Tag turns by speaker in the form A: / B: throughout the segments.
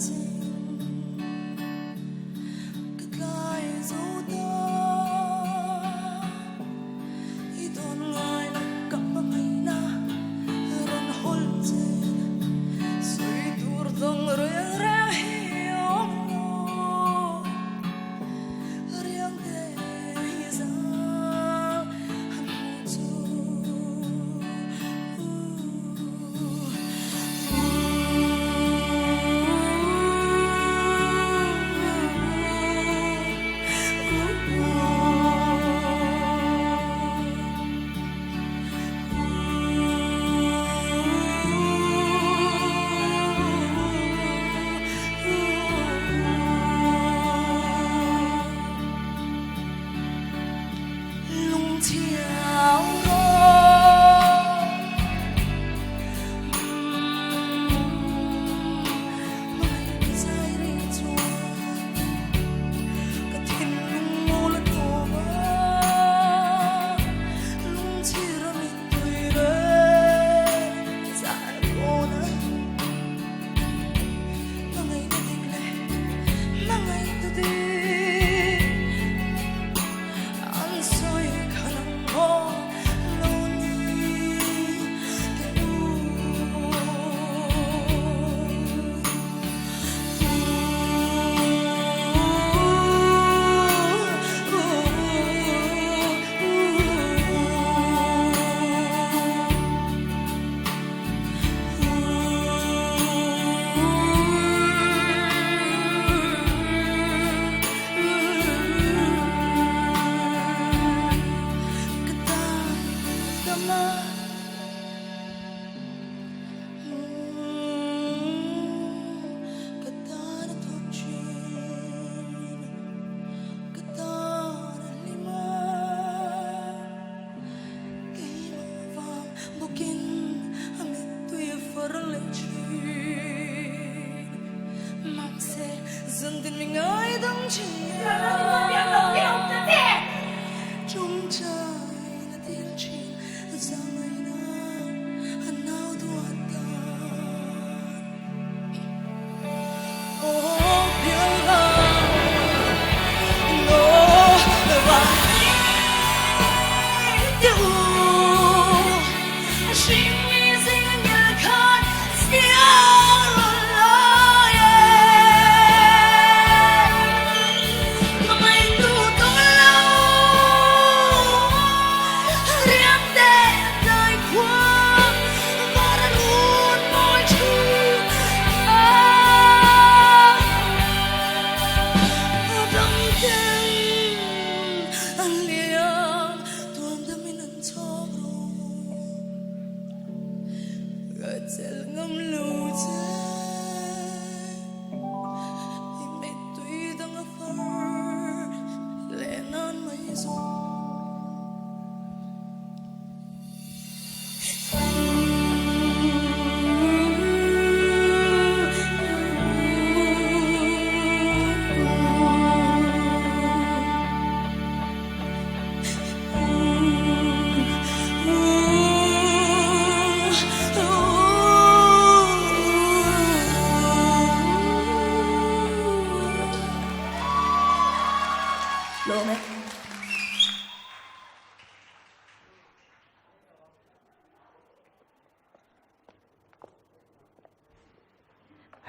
A: Ka tlai zo ta I dawn ngai lo ka hmangaihna rawn hawlh che Sawi tur dang reng reng hi a awm lo Riang te hi zang han hmuh chu.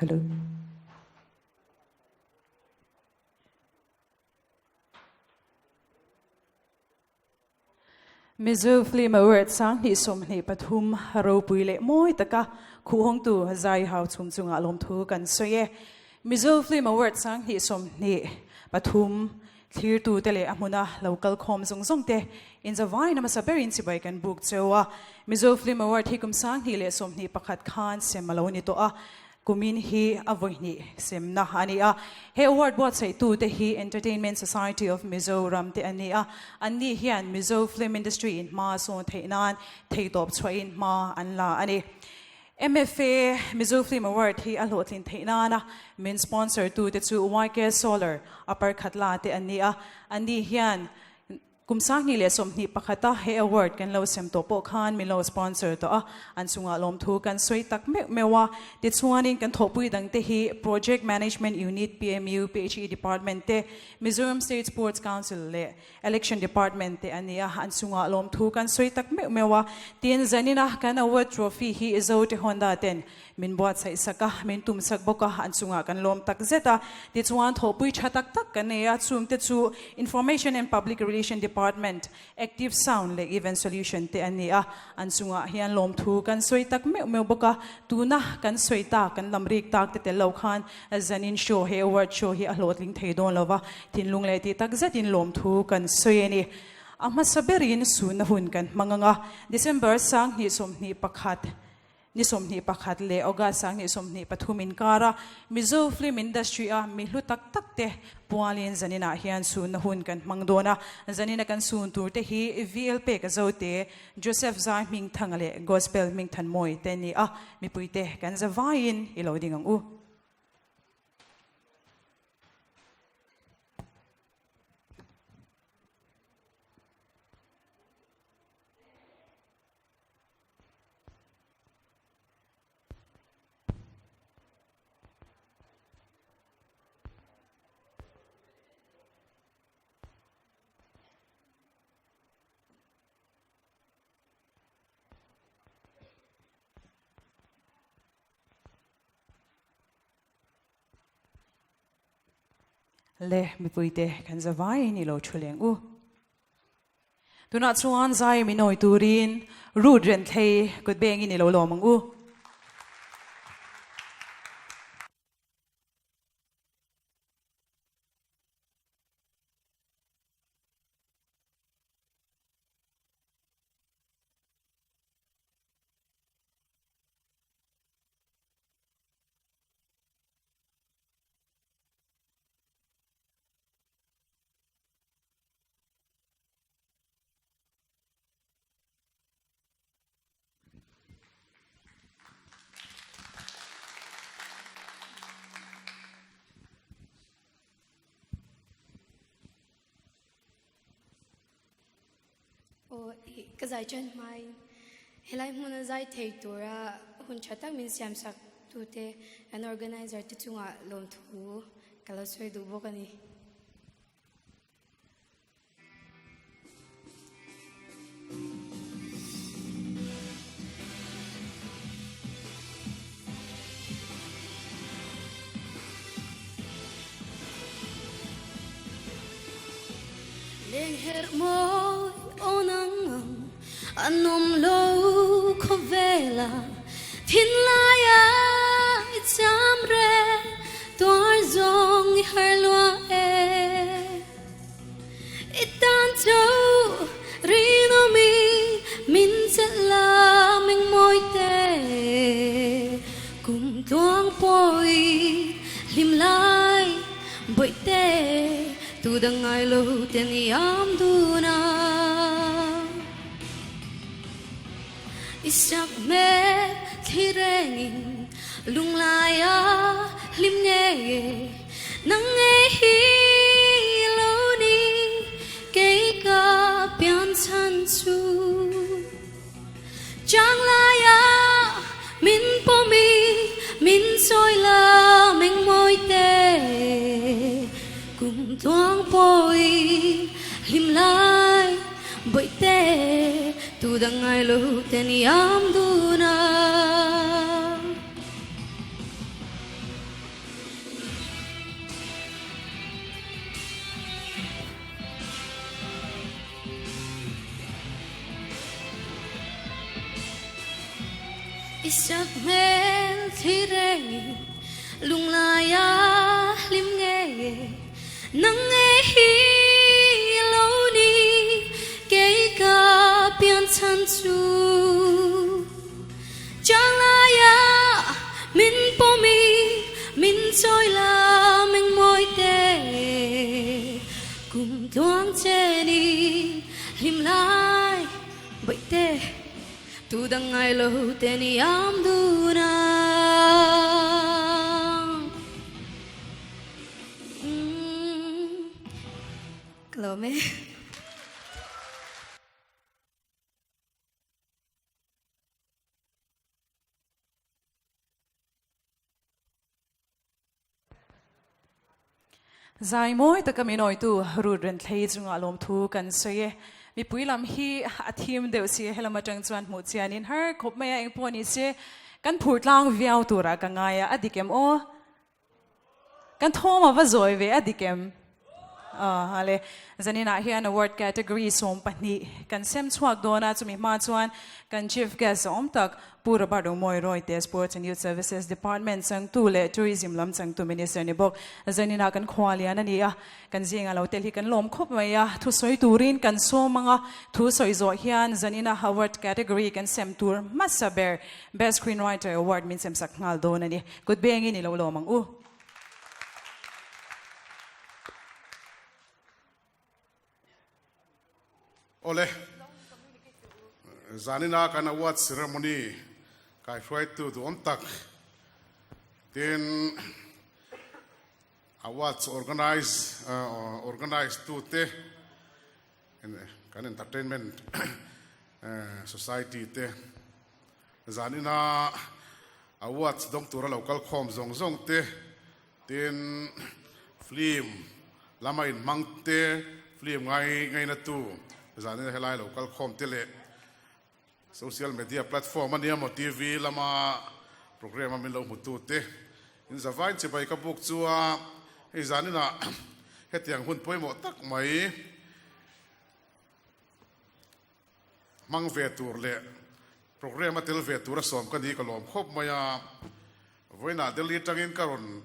B: Hello.
C: Mizo Film Award 2023 ropui leh mawi taka khuhawngtu zai hau chhum chunga lawmthu kan sawi e. Mizo Film Award 2023 Thlirtute leh a hmuna lo kal khawm zawng zawng te inzavain hmasa berin chibai kan buk cheu a. Mizo Film Award hi kum 2021 khan sem a lo ni tawh a, kumin hi a vawihnih semna a ni a. He award buatsaihtute hi Entertainment Society of Mizoram te an ni a, anni hian Mizo film industry in hma sawn theih nan theihtawp chhuahin hma an la a ni. MFA Mizo Film Award hi a hlawhtlin theih nana min sponsor tu te chu YK Solar a parkhat la te an ni a, anni hian Kum 2021 a he award kan lo sem tawh pawh khan min lo sponsor tawh a, an chungah lawmthu kan sawi tak meuh meuh a. Tichuanin kan thawhpui dangte hi Project Management Unit, PMU, PHE Department te, Mizoram State Sports Council leh Election Department te a ni a, an chungah lawmthu kan sawi tak meuh meuh a. Tin, zanina kan award trophy hi Zote Honda ten Min buatsaih sak a, min tum sak bawk a, an chungah kan lawm tak zet a. Tichuan thawhpui tha tak tak kan nei a, chungte chu Information and Public Relation Department, Active Sound leh Event Solution te an ni a, an chungah hian lawmthu kan sawi tak meuh meuh bawk a. Tuna kan sawi tak, kan lam rik tak te tel lo khan zanin show he award show hi a hlawhtling thei dawn lo va, thinlung leh tih tak zetin lawmthu kan sawi a ni. A hmasa berin sunna hun kan hmang ang a, December 2021, Ni 21 leh August 2023 inkara Mizo Film Industry-a mi hlu tak tak te pualin zaninah hian sunna hun kan hmang dawn a. Zanina kan sun tur te hi VL Peka Zote, Joseph Zai Hmingthanga leh Gospel Hmingthanmawi te ni a, mipuite kan za vaiin i lo ding ang u. Le mipuite kan zavaiin i lo thu leng u. Tunah chuan zai min awi turin Ruth Renthlei kut bengin i lo lawm ang u.
D: Aw ka zai ṭan hmain helai hmuna zai thei tura hun ṭha tak min siam sak tute an organizer te chungah lawmthu ka lo sawi duh bawk a ni. Leng her mawi aw nang ang an awm lo khawvela thinlaia i cham reng tuar zawng i har lua e. I tan tho rinawmi min chelh la meng mawi te kum tluang pawi hlim lai bawih te tu dang ngai lo ten i am dun a. I sak hmel thli rengin lunglai a hlim ngei e nang ngei hi lo ni kei ka pian chhan chu. Chang lai a min pawm i min sawi la meng mawi te kum tluang pawi hlim lai Bawih te tu dang ngai lo ten i am dun a. I sak hmel thli rengin lunglai a hlim ngei e. Nang ngei hi lo ni kei ka pian chhan chu. Chang lai a min pawm i min chawi la meng mawi te. Kum tluang chen i hlim lai bawih te tu dang ngai lo ten i am dun a. Ka lawm e.
C: Zai mawi taka min awitu Ruth Renthlei chungah lawmthu kan sawi e. Mipui lam hi a thim deuh si a, helam atang chuan hmuh chianin har khawp mai a, engpawh ni se kan phur tlang viau turah ka ngai a, a dik em aw? Kan thawm a va zawi ve a dik em? Aw hale, zaninah hian award category 12 kan sem chhuak dawn a, chumi hma chuan kan chief guest awm tak Pu Robert Umawi Royte, Sports and Youth Services Department changtu leh Tourism lam changtu Minister ni bawk. Zaninah kan khua lian a ni a, kan zinga lo tel hi kan lawm khawp mai a, thusawi turin kan sawm ang a, thu sawi zawh hian zanina award category kan sem tur hmasa ber Best Screenwriter Award min sem sak nghal dawn a ni. Kut bengin i lo lawm ang u.
E: Awle, zanina kan award ceremony kaihruaitu duhawm tak tin awards organize organize tute kan entertainment society te zanina awards dawng tura lo kal khawm zawng zawng te Tin, film lama inhmang te, film ngai ngainatu zanin helai lo kal khawm te leh social media platform a nia maw TV lama program a min lo hmutu te in zavain chibai ka buk chu a, hei zaninah hetiang hun pawimawh tak mai Hmang ve tur leh program a tel ve tur a sawm ka ni ka lawm khawp mai a, vawiinah Delhi atangin ka rawn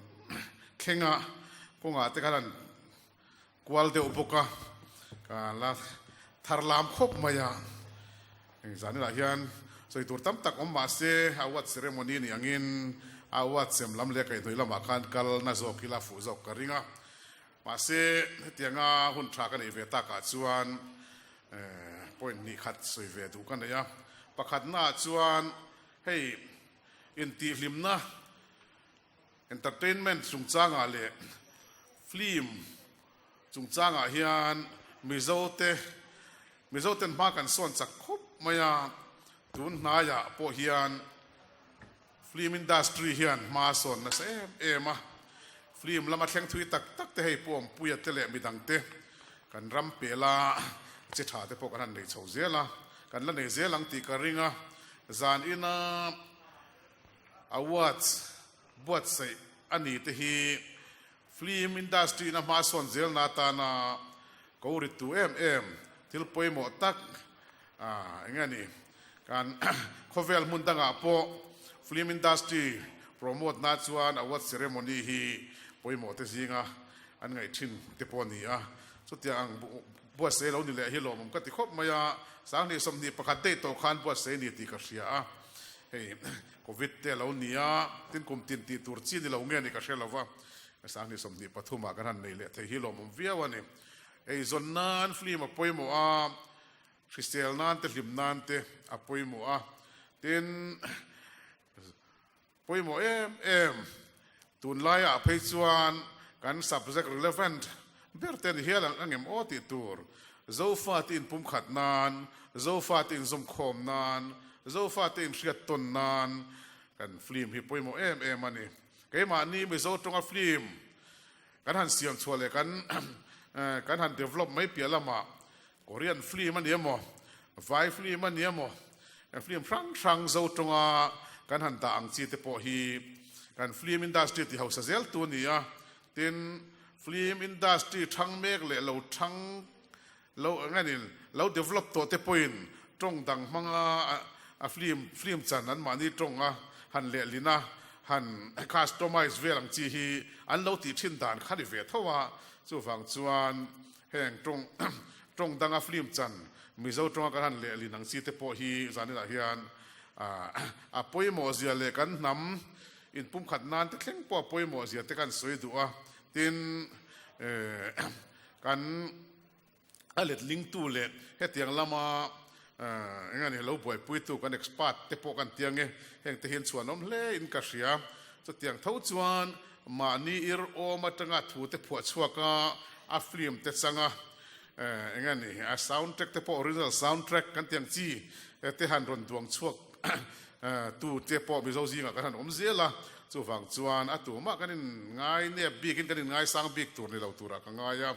E: thleng a, kawngah te khan an kual deuh bawk a, ka la thar lam khawp mai a, heng zaninah hian sawi tur tam tak awm mah se award ceremony ni angin award sem lam leh kaihhnawih lamah khan kal na zawk ila fuh zawk ka ring a, mahse hetianga hun tha ka neih ve takah chuan Point hnih khat sawi ve duh ka nei a, pakhatnaah chuan hei intihhlimna, entertainment chungchangah leh film chungchangah hian Mizote, Mizoten hma kan sawn chak khawp mai a, tun hnaiah pawh hian film industry hian hma a sawn nasa em em a, film lama thleng thui tak tak te hei Pu Awmpuia te leh midang te kan ram pela che tha te pawh kan han nei chho zel a, kan la nei zel ang tih ka ring a, zan ina awards buatsaih a ni te hi film industry ina hma sawn zel na atana ko rit tu em em thil pawimawh tak eng nge ni Kan khawvel hmun dangah pawh film industry promote na chuan award ceremony hi pawimawh te zinga an ngaih thin te pawh a ni a. Chutiang ang buatsaih lo ni leh hi lawmawm ka ti khawp mai a, 2021 date tawh khan buatsaih a ni tih ka hria a. Hei covid te a lo ni a, tin kum tin tih tur chi ni lo nge ni ka hre lo va, 2023 ah kan han nei leh thei hi lawmawm viau a ni. Eizawn nan film a pawimawh a. Hrisel nan te hlim nan te a pawimawh a, tin pawimawh em em tunlaiah phei chuan kan subject relevant ber te ni hial ang angem aw tih tur Zofate inpumkhat nan, Zofate inzawmkhawm nan, Zofate inhriattawn nan kan film hi pawimawh em em a ni. Keimahni Mizo tawnga film kan han siam chhuah leh kan kan han develop mai piah lamah Korean film a ni emaw, Vai film a ni emaw, film hrang hrang zo tawnga kan han dah ang chi te pawh hi kan film industry ti hausa zel tu a ni a. Tin, film industry thang mek leh lo thang lo enganin lo develop tawh te pawhin tawng dang hmanga a film film chan an mahni tawnga han lehlin a, han customize vel ang chi hi an lo tih thin dan kha ni ve tho a. Chuvang chuan Heng tawng tawng danga film chan Mizo tawnga kan han lehlin ang chi te pawh hi zaninah hian a pawimawh zia leh kan hnam inpumkhat nan te thleng pawh a pawimawh zia te kan sawi duh a. Tin, kan a letlingtu leh hetiang lama eng a ni lo buaipuitu kan expert te pawh kan ti ang e, heng te hian chhuanawm hle in ka hria. Chutiang tho chuan Mahni ir awm atanga thu te phuah chhuak a, a film te chang a, eng nge ni, a sound track te pawh original sound track kan ti ang chi te han rawn duang chhuak Tu te pawh Mizo zingah kan han awm zel a, chuvang chuan a tumah kan in ngai nep bikin kan in ngaisang bik tur ni lo turah ka ngai a.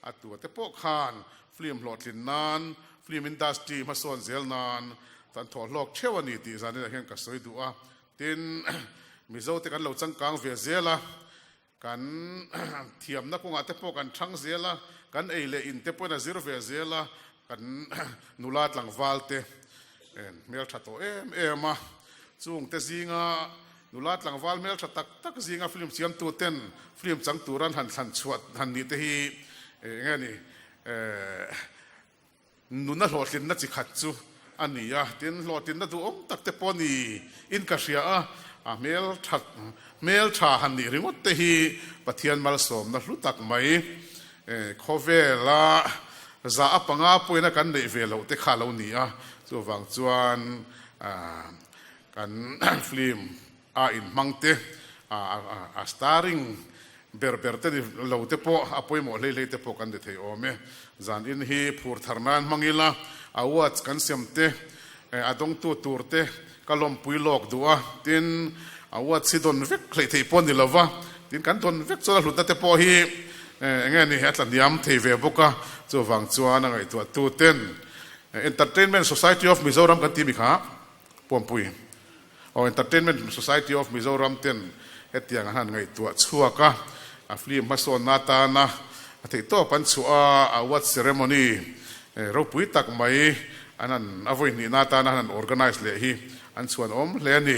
E: A tua te pawh khan film hlawhtlin nan, film industry hmasawn zel nan kan thawh hlawk theuh a ni tih zaninah hian ka sawi duh a. Tin, Mizo te kan lo changkang ve zel a, kan thiamna kawngah te pawh kan thang zel a, kan ei leh in te pawhin a zir ve zel a, kan nula tlangval te hmeltha tawh em em a, chung te zinga nula tlangval hmeltha tak tak zinga film siamtu ten film chang tur an han thlan chhuah han nih te hi eng nge ni Nuna hlawhtlinna chi khat chu a ni a, tin hlawhtlinna duhawm tak te pawh ni in ka hria a, a hmel tha hmel tha han nih ringawt te hi Pathian malsawmna hlu tak mai khawvela za a panga pawina kan neih ve loh te kha a lo ni a, chuvang chuan kan film a inhmang te, a starring ber ber te ni lo te pawh a pawimawh hlei hlei te pawh kan ni thei awm e. Zan in hi phur thar nan hmang ila, awards kan sem te, a dawngtu tur te ka lawmpui lawk duh a, tin awards hi dawn vek hleih theih pawh ni lo va, tin kan dawn vek chuan a hlutna te pawh hi eng nge ni a tla hniam thei ve bawk a, chuvang chuan a ngaihtuahtu ten Entertainment Society of Mizoram kan tih mi kha Puampui aw Entertainment Society of Mizoram ten hetiang an han ngaihtuah chhuak a, a film hmasawnna atana a theihtawp an chhuah a, award ceremony ropui tak mai an han a vawi hnihna atana an han organize leh hi an chhuan awm hle a ni.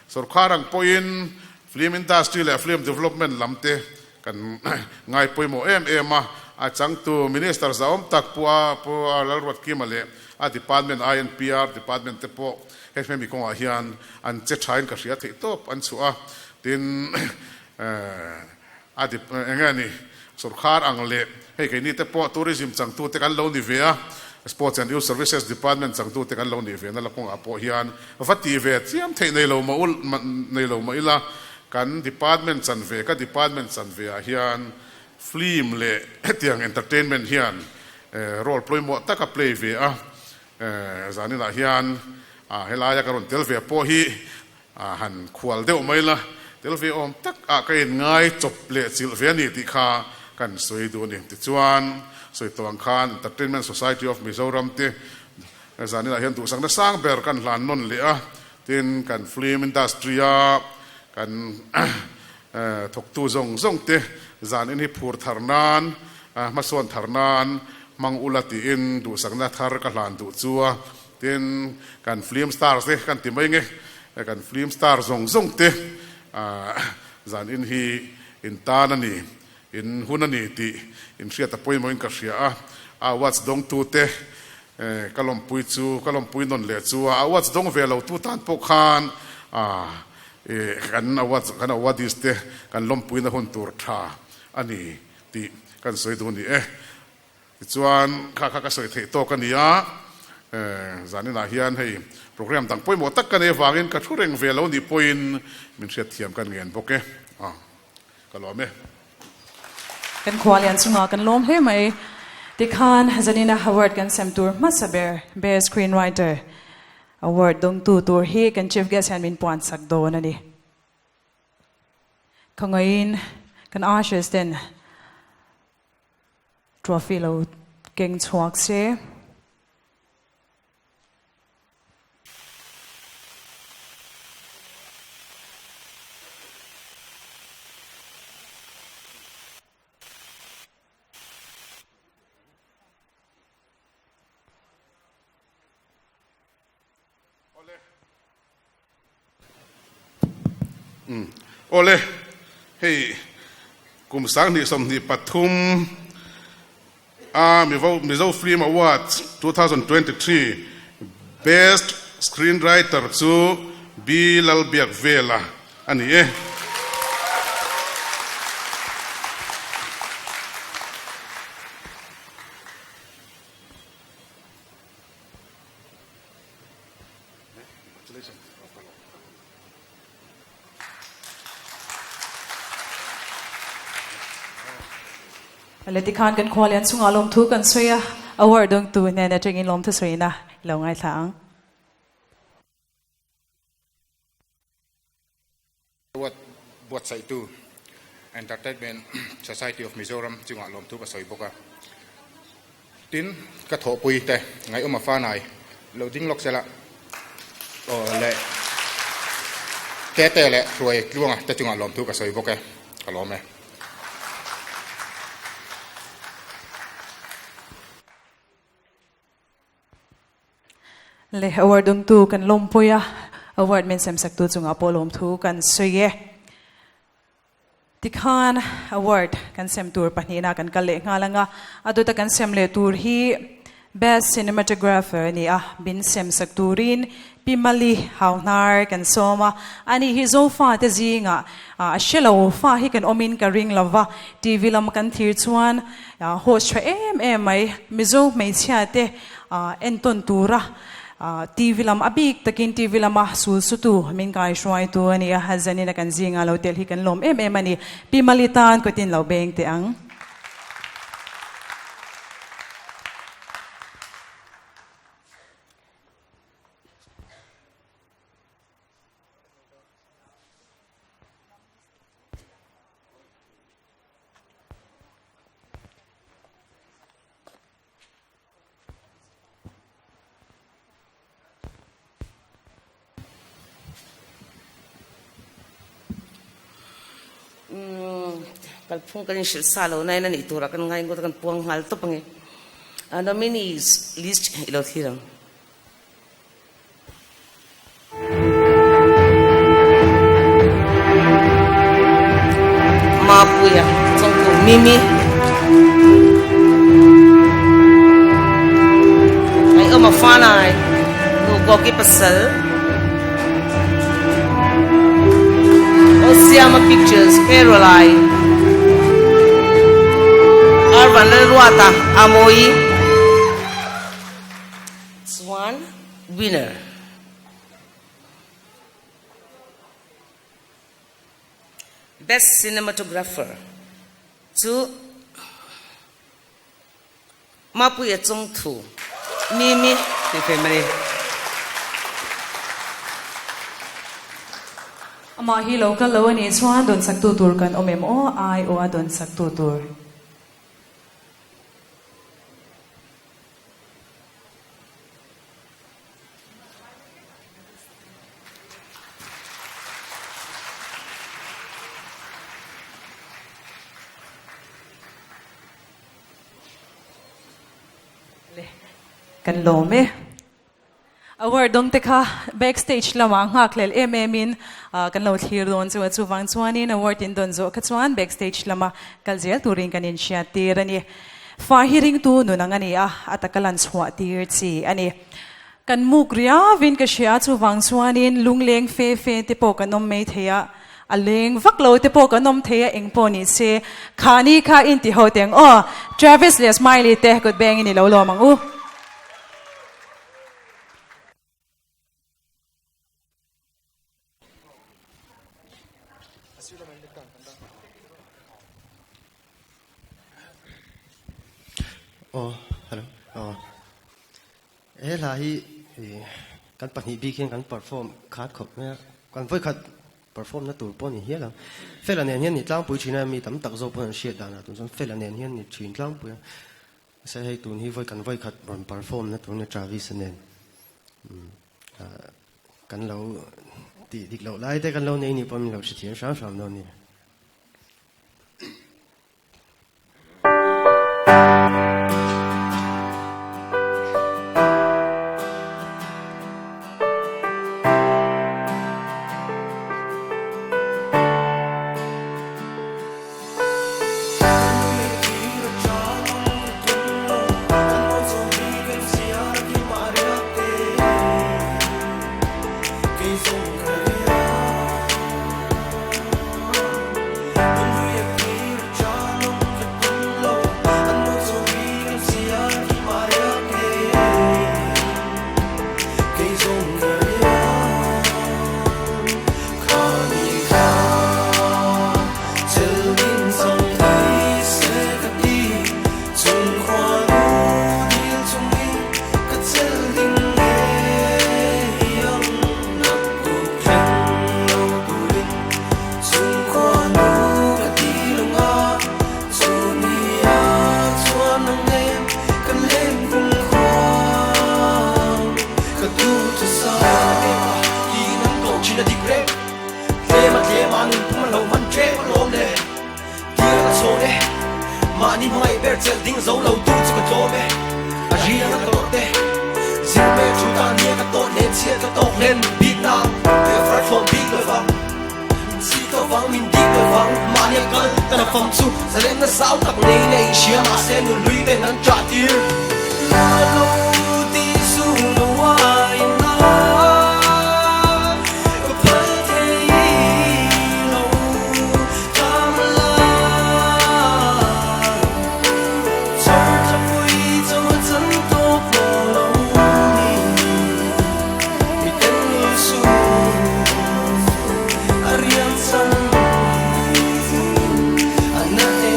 E: Sorkar ang pawhin film industry leh film development lam te kan ngai pawimawh em em a, a changtu Minister zahawm tak Pu A Pu Lalruatkima leh a Department INPR Department te pawh hei hmemi kawngah hian an che thain ka hria theih tawp an chhuah a, tin a eng nge ni sorkar ang leh hei keini te pawh Tourism changtu te kan lo ni ve a, Sports and Youth Services Department changtu te kan lo nih ve na la kawngah pawh hian va tih ve chiam theih nei lo mah ul nei lo mah ila Kan department chanve, ka department chanve ah hian film leh hetiang entertainment hian role pawimawh tak a play ve a, zaninah hian helaia ka rawn tel ve pawh hi han khual deuh mai la, tel ve awm tak ah ka inngai chawp leh chilh ve a ni tih kha kan sawi duh a ni. Tichuan, sawi tawh ang khan Entertainment Society of Mizoram te zaninah hian duhsakna sang ber kan hlan nawn leh a, Tin, kan film industry-a kan thawktu zawng zawng te zan in hi phur thar nan, hmasawn thar nan hmang ula tiin duhsakna thar ka hlan duh chu a. Tin, kan film stars te kan ti mai nge, kan film star zawng zawng te zan in hi in tan a ni, in hun a ni tih inhriat a pawimawhin ka hria a. Awards dawngtu te Ka lawmpui chu, ka lawmpui nawn leh chu a awards dawng ve lo tu tan pawh khan kan awards, kan awardees te kan lawmpuina hun tur tha a ni tih kan sawi duh a ni e. Tichuan kha kha ka sawi theih tawk a ni a, zaninah hian hei program dang pawimawh tak ka nei avangin ka thu reng ve lo nih pawhin min hriatthiam kan ngen bawk e. Ka lawm e.
C: Kan khua lian chungah kan lawm hle mai. Tikhan Zanina Award kan sem tur hmasa ber Best Screenwriter Award dawngtu tur hi kan Chief Guest hian min puan sak dawn a ni. Khawngaihin kan ushers ten trophy lo keng chhuak se.
E: Awle, hei kum 2023 a Mizo Film Awards 2023 Best Screenwriter chu B Lalbiakvela a ni e.
C: Le tikhan kan khua lian chungah lawmthu kan sawi a, award dawngtu hnen atangin lawmthu sawina i lo ngaithla ang.
F: Ruat buatsaihtu Entertainment Society of Mizoram chungah lawmthu ka sawi bawk a. Tin, ka thawhpui te ngaihawm a fanai lo ding lawk sela aw leh Tete leh Hruai Tluanga te chungah lawmthu ka sawi bawk e, ka lawm e.
C: Le award dawngtu kan lawmpui a, award min semsaktu chungah pawh lawmthu kan sawi e. Tikhan award kan sem tur pahnihna kan kal leh nghal ang a, a dawta kan sem leh tur hi Best Cinematographer a ni a, min semsak turin Pi Mali Hauhnar kan sawm a, ani hi Zofa te zingah a hre lo fa hi kan awmin ka ring lo va, TV lam kan thir chuan host tha em em mai, Mizo hmeichhia te entawn tura TV lam a bik takin TV lama sul sutu min kaihruaitu a ni a, zanin a kan zingah lo tel hi kan lawm em em a ni. Pi Mali tan kawtin lo beng teh ang.
G: Kalphung kan inhrilh sa lo nain a nih turah kan ngai ngawt a, kan puang nghal tawp ang e. Nominees list i lo thlir ang. Mapuia Chawngtu Mimi Ngaihawm a fanai Nu Koki pasal Osiama Pictures Caroline Arvan Lalruata Amoii Chuan winner. Best Cinematographer chu Mapuia Chawngthu Mimi ti thei mai.
C: Amah hi lo kal lo a nih chuan dawnsaktu tur kan awm em aw? Ai aw a dawnsaktu tur. Kan lawm e. Award dawng te kha backstage lamah nghak hlel em em in kan lo thlir dawn chu a chuvang chuanin award in dawn zawh kha chuan backstage lama kal zel turin kan inhriat tir a ni. Fa hi ringtu nun ang a ni a, a taka lan chhuah tir chi a ni. Kan muk riauin ka hria chuvang chuanin lungleng fe fe te pawh kan awm mai thei a, a leng vak lo te pawh kan awm thei a eng pawh ni se khani kha in ti ho teng aw Travis leh Smiley te kut bengin i lo lawm ang u.
H: Aw hello aw he hla hi kan pahnih bik hian kan perform khat khawp mai a kan vawikhat perform na tur pawh a ni hial ang fela nen hian ni tlangpui thin a mi tam tak zawk pawn an hriat danah tun chuan fela nen hian ni thin tlangpui a mahse hei tun hi vawi kan vawikhat rawn perform na tur a ni Travis a nen kan lo tih dik loh lai te kan lo nei nih pawh min lo hrethiam hram hram dawn a ni.
I: Chelh ding zo lo tu chu ka tlawm e A riang a ka tawrh te Zir me thu ta nia ka tawh nen chhiat ka tawk hlen bik nang Ve far thlawn bik lovang Min chhit lovang min dik lovang Mahni a kal ka na fam chu Zalenna zau tak nei in a inhria mahse nunhlui ten an ṭah tir Na lo ti zu lo a in a ka phal thei lo Tham la Chawr thapui chaw a chan tawp maw lo ni Mi ten lu su a riang chan a na e.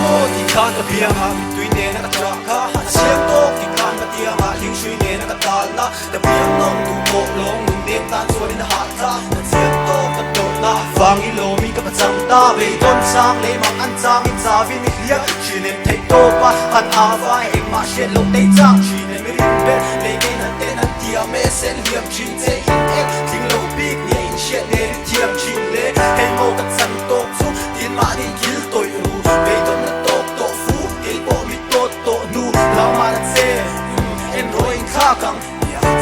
I: Maw ti khan ka biang a mittui nena ka chah kha a siam tawk ti khan ka tiang a hling hrui nena ka tal na ka biang nawm duh pawh lawng nun nem tan chuanin a hah tla ka chiang tawk ka tawrhna vang i lawmi ka pachang ta beidawn sang leh mak an chang i chawin i hliam thin em theih tawp a han ava engmah hriat loh teih chang thin em i rin ber lei ngei nan ten an tiam e sen hliam thin che in ek tling lo bik nia in hriat nen i thiam thin le hei maw ka chan tawk chu tin mahni kil tawih ru beidawn na tawk tawh fu kei pawh mi tawt tawh hnu lamah na che en rawh in thlak ang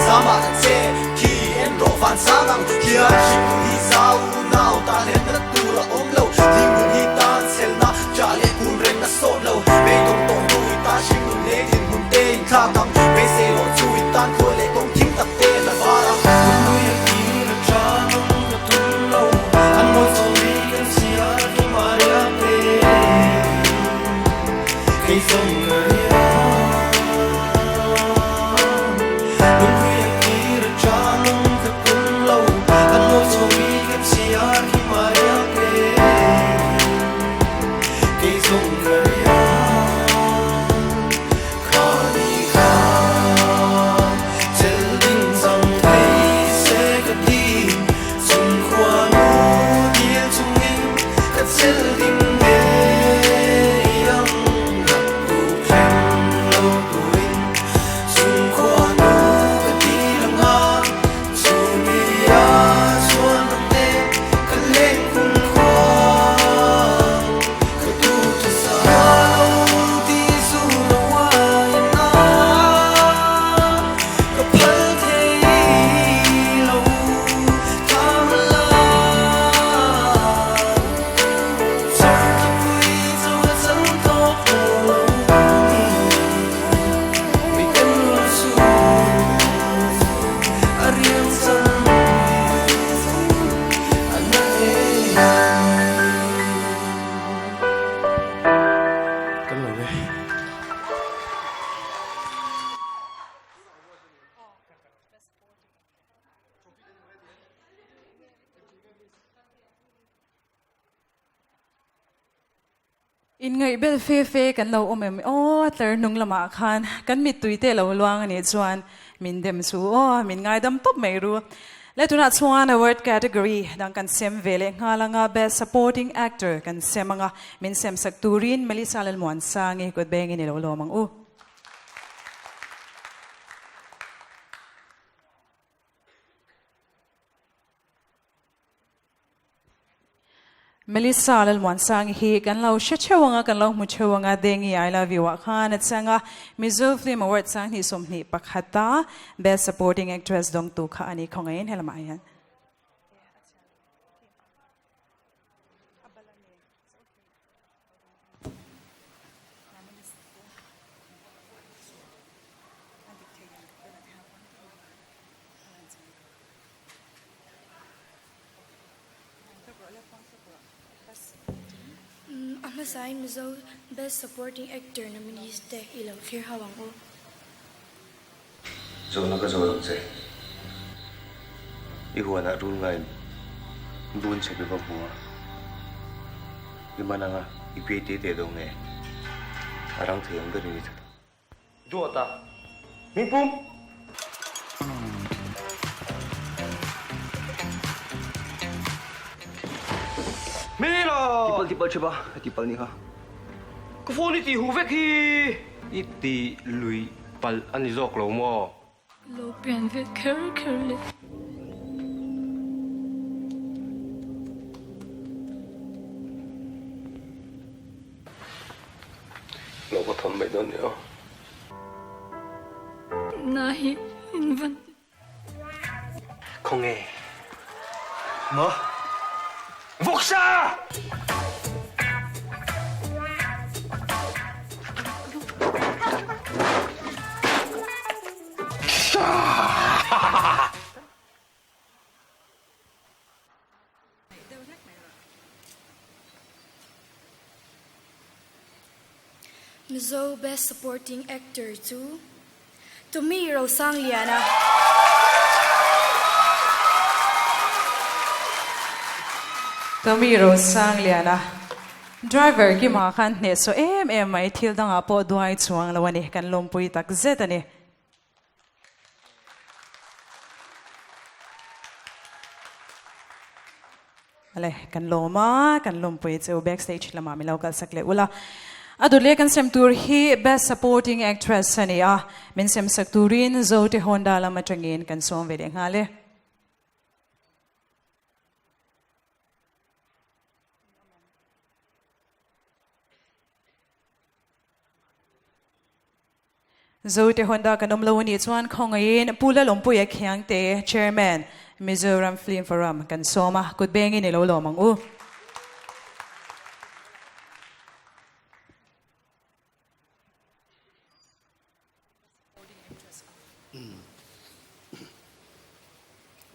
I: Zama ta che khi en rawh van sang ang hian hringnun hi zau nau ta hlen na tur a awm lo hringnun hi tan chhelna chah leh kun reng a sawt lo beidawng tawh hnu i tan hringnun leh dinhmun te in thlak ang beisei rawh chu i tan khawi leh kawng thim tak te la var ang. Nui a kir a tang ka tum lo an mawi chaw mi kan chhiar ki Maria te kei zawng ka ria.
H: Kan lo e.
C: Inngaih bel fe fe kan lo awm em aw tlar hnung lamah khan kan mittui te lo luang a nih chuan min dem chu aw min ngaidam tawp mai ru. Le tunah chuan award category dang kan sem ve leh nghal anga best supporting actor kan sem anga min sem sak turin Melissa Lalmuansangi kut bengin i lo lawm ang u. Melissa Lalmuansangi hi kan lo hre theuh anga kan lo hmu theuh anga Dengi I love you ah khan a chang a, Mizo Film Award 2021 a Best Supporting Actress dawngtu kha a ni khawngaihin helamah hian.
D: A hmasain Mizo Best Supporting Actor nominees te i lo thlir hau ang u.
J: Zawhna ka zawh ang che. I huanah rul ngain bun chhe pe va hmu a. I man anga i piai te te dawn nge? A rang thei ang berin i that ang. Duata, Min pum!
K: Hmela!
L: Tipal tipal chhe ba, ka tipal ni kha.
K: Ka phone i tih huh vek hi!
J: I ti lui palh a ni zawk lo maw?
A: Lo pian ve kher kher le.
M: Lo ka thawn mai dawn nia.
D: Na hi in van.
K: Khawnge? Maw? Vawksa!
D: Mizo Best Supporting Actor chu Tommy Rosangliana.
C: Tommy Rosangliana Driver Kima khan hnehsawh em em mai thil dangah pawh duai chuang lo a ni, kan lawmpui tak zet a ni. Ale, kan lawm a, kan lawmpui chu backstage lamah min lo kalsak leh ula. A dawt leh kan sem tur hi Best Supporting Actress a ni a, min sem sak turin Zote Honda lam atangin kan sawm ve leh nghal e. Zote Honda kan awm lo a nih chuan khawngaihin Pu Lalawmpuia Khiangte, Chairman, Mizoram Film Forum kan sawm a, kut bengin i lo lawm ang u.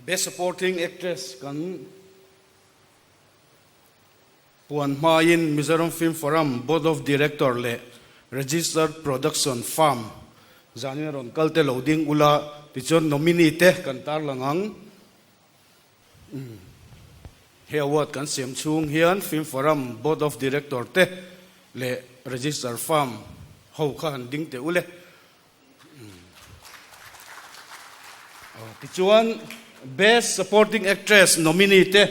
N: Best Supporting Actress kan Puan hmain Mizoram Film Forum Board of Director leh Registered Production Firm zanin a rawn kal te lo ding ula tichuan nominee te kan tarlang ang. He award kan siam chhung hian Film Forum Board of Director te leh Register Firm ho kha han ding teh ule. Tichuan Best Supporting Actress nominee te.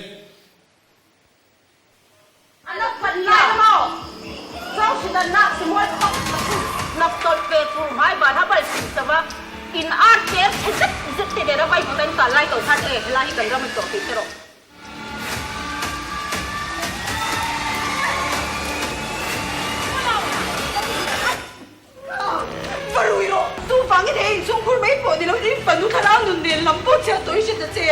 O: A lo phat lai maw? Zawng hridan nak si mual khawp a chu hnap tawlh ve tur hmai van a bal sim chauh a, in ar tlem chhe zet zet te nen a vai hmuna in kal lai ko khan e helai hi kan ram an tawh tih hre rawh.
A: Va rui rawh! Chuvangin he inchhungkhur mai pawh ni loin in fanu thlarau nun nen lam pawh chhiat tawh i hre ta che.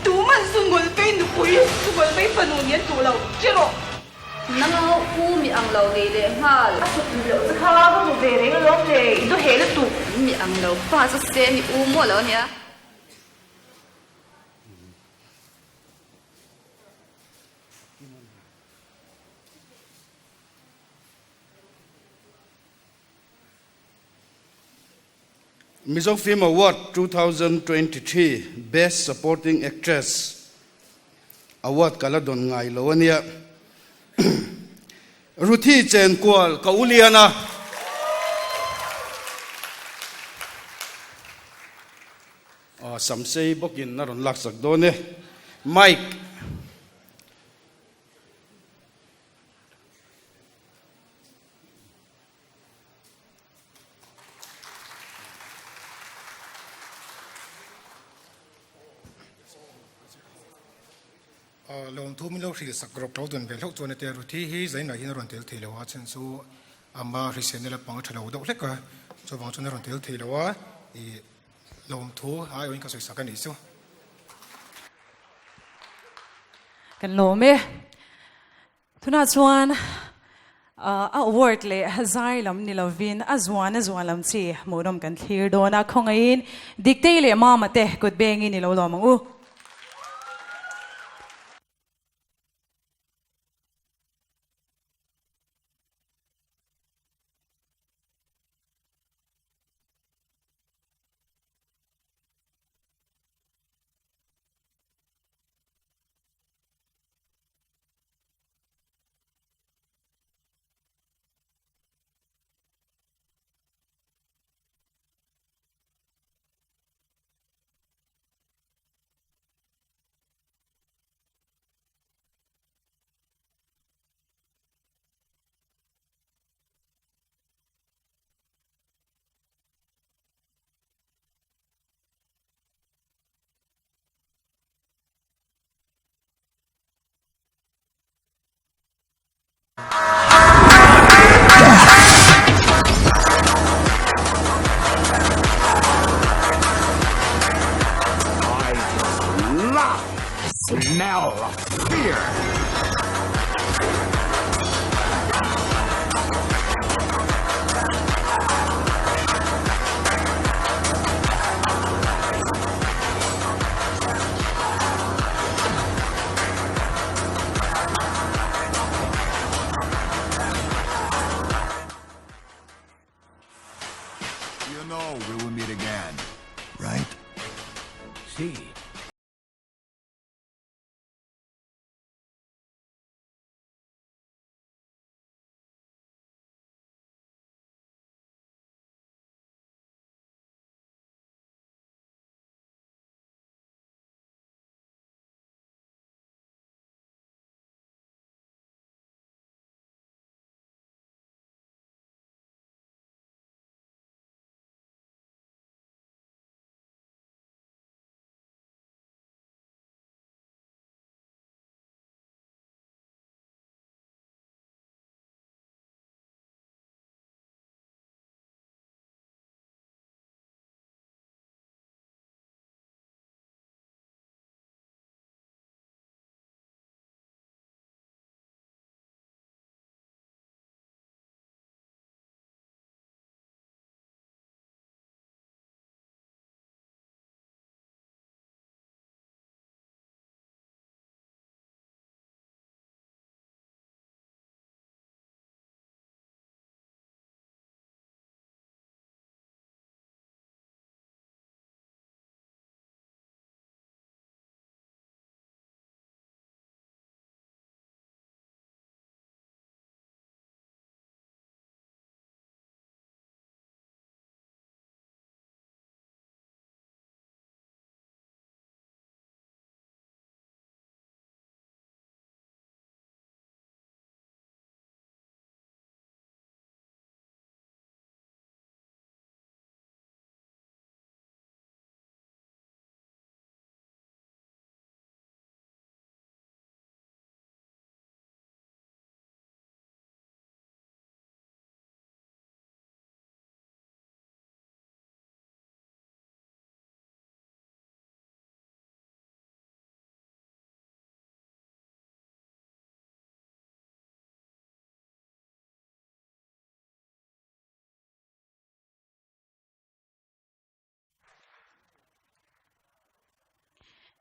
A: Tuman zungul vei nupui, zungul vei fanu nih an duh lo. Hre rawh!
O: Nangau u mi ang lo nei leh nghal. A sut loh che kha ka hmu ve reng alawm le, i duh heh lutuk. Mi ang lo pa chu se ni u maw lo ania.
N: Mizo Film Award 2023 Best Supporting Actress Award ka la dawn ngai lo a nia. Ruthi Chenkual ka u lian a. Samsei bawkin a rawn laksak dawn e. Mike.
F: Lawmthu min lo hrilh sak rawk lo dun ve hlauh chuan ate Ruthi hi zainah hian a rawn tel thei lo a, chhan chu ama hriselna la pang a tha lo deuh hlek a, chuvang chuan a rawn tel thei lo a, ih lawmthu aiawhin ka sawi sak a nih chu.
C: Kan lawm e. Tunah chuan a award leh zai lam ni lovin a zuan a zuan lam chi hmuhnawm kan thlir dawn a, khawngaihin Diktei leh Mama te kut bengin i lo lawm ang u.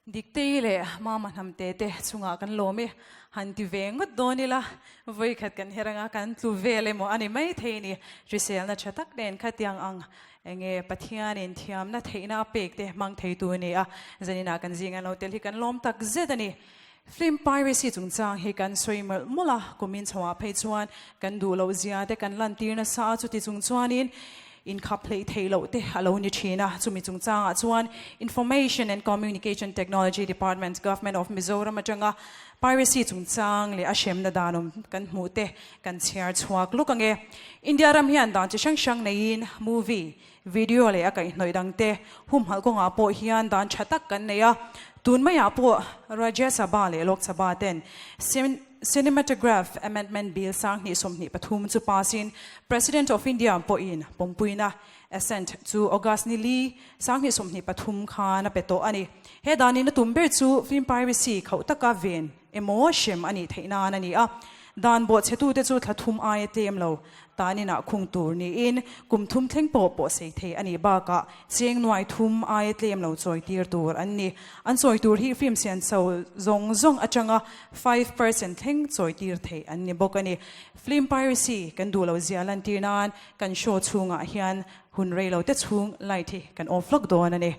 C: Diktei leh Mama Hnamte te chungah kan lawm i, han ti ve ngawt dawn ila, vawikhat kan her anga kan tlu vel emaw a ni maithei ni. Hriselna tha tak nen khatiang ang enge Pathianin thiamna theihna a pek te hmang theitu a ni a, zaninah kan zinga lo tel hi kan lawm tak zet a ni. Film piracy chungchang hi kan sawi mawlh mawlh a, kumin chhoah phei chuan kan duh loh zia te kan lantir nasa a, chuti chung chuanin inkhap hleih theih loh te a lo ni thin a. Chumi chungchangah chuan Information and Communication Technology Department, Government of Mizoram atanga piracy chungchang leh a hremna dan awm kan hmuh te kan chhiar chhuak luk ang e. India ram hian dan chi hrang hrang neiin movie, Video leh a kaihhnawih dangte humhalh kawngah pawh hian dan tha tak kan nei a, tun maiah pawh Rajya Sabha leh Lok Sabha ten Cinematograph Amendment Bill 2023 chu pass in President of India pawhin pawmpuina assent chu August ni li 2023 khan a pe tawh a ni. He danin a tum ber chu film piracy khauh taka ven emaw hrem a nih theih nan a ni a, dan bawhchhetute chu thla thum aia tlem lo tan inah khung tur niin kum thum thleng pawh pawh sei thei a nih bakah cheng nuai thum aia tlem lo chawi tir tur an ni. An chawi tur hi film sian chho zawng zawng atanga 5% thleng chawi tir theih an ni bawk a ni. Film piracy kan duh lo zia lantir nan kan show chhungah hian hun rei lo te chhung light hi kan off lawk dawn a ni.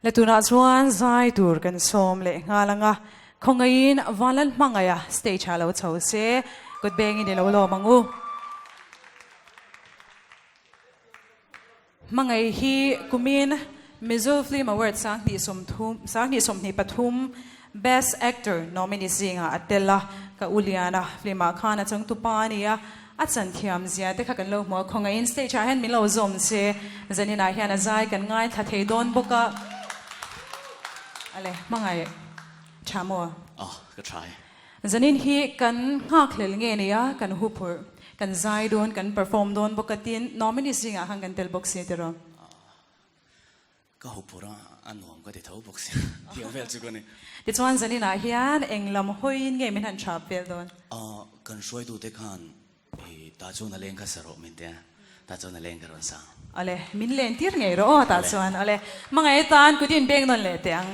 C: Le tunah chuan zai tur kan sawm leh nghal ang a, khawngaihin Vanlal hmangaih a stage ah lo chho se, kut bengin i lo lawm ang u. Hmangaih hi kumin Mizo Film Award 2023 Best Actor nominee zingah a tel a, ka u Liana film ah khan a changtu pa a ni a, a chan thiam zia te kha kan lo hmu a, khawngaihin stage ah hian min lo zawm che, zanin ah hian a zai kan ngaithla thei dawn bawk a. Ale, hmangaih tha maw?
M: Aw, ka tha e.
C: Zanin hi kan nghakhlel nge nia, kan huphurh, kan zai dawn, kan perform dawn bawk a tin nominee zingah khan kan tel bawk si tiraw?
M: Ka huphurh a, a nuam ka ti tho bawk sia, tiang vel chu ka ni.
C: Tichuan zaninah hian eng lam hawiin nge min han thap vel dawn?
M: Kan hruaitute khan i tah chuan a leng kha sa rawh min tia, tah chuan a leng ka rawn sa.
C: Awle, min len tir ngei rawh aw tah chuan. Awle, hmangaih atan kut in beng nawn leh teh ang.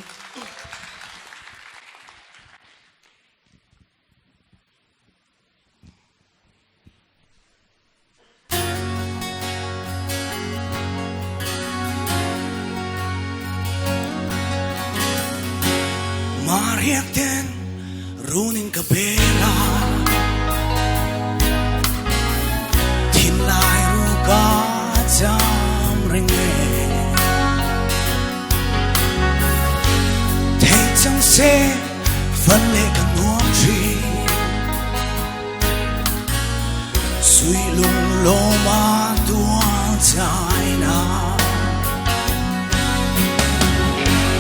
I: Mariak ten runin ka bela Thinlai ru ka cham reng e Thei chang se Van leh ka nuam thin Sui lung lawma tual chai na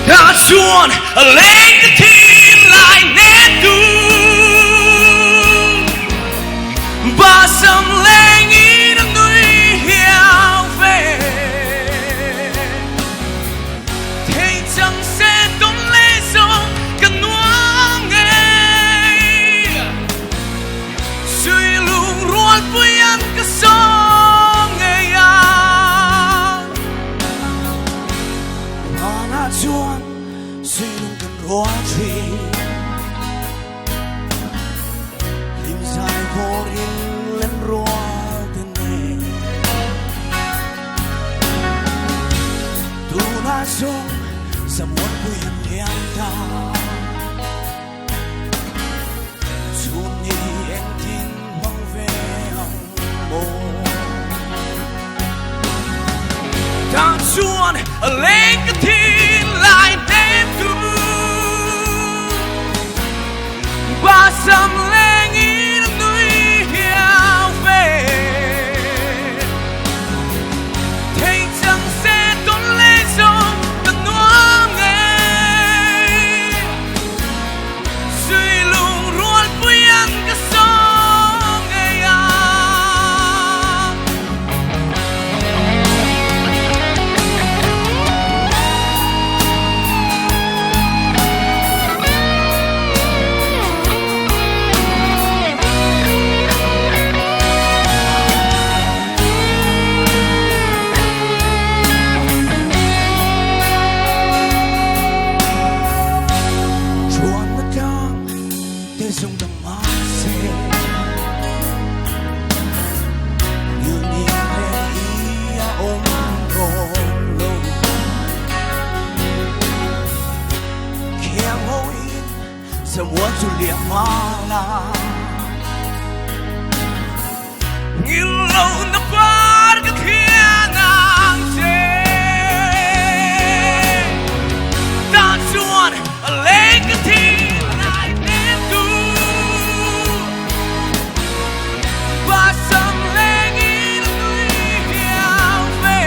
I: Ta chuan a leng ka thin lai ne tu Ba sam leng in a nui hiau ve Thei chang se tum le zawng ka nuam ngei Sui lung rual pui an ka sawm ngei ang Hmanah chuan sui lung kan rual thin Hlim zai vawrin len rual te nei Tunah zawng samuan pui an liam ta Chhun ni engtin hmang ve ang maw Ta chuan a leng ka thin lai hnem tu Ba sam leng in a nui hiau ve.
P: Chamuan chu liam mala Ngil lo na par ka thian ang che Ta chuan a leng ka thi lai nem tu Ba sam leng in nui hiao ve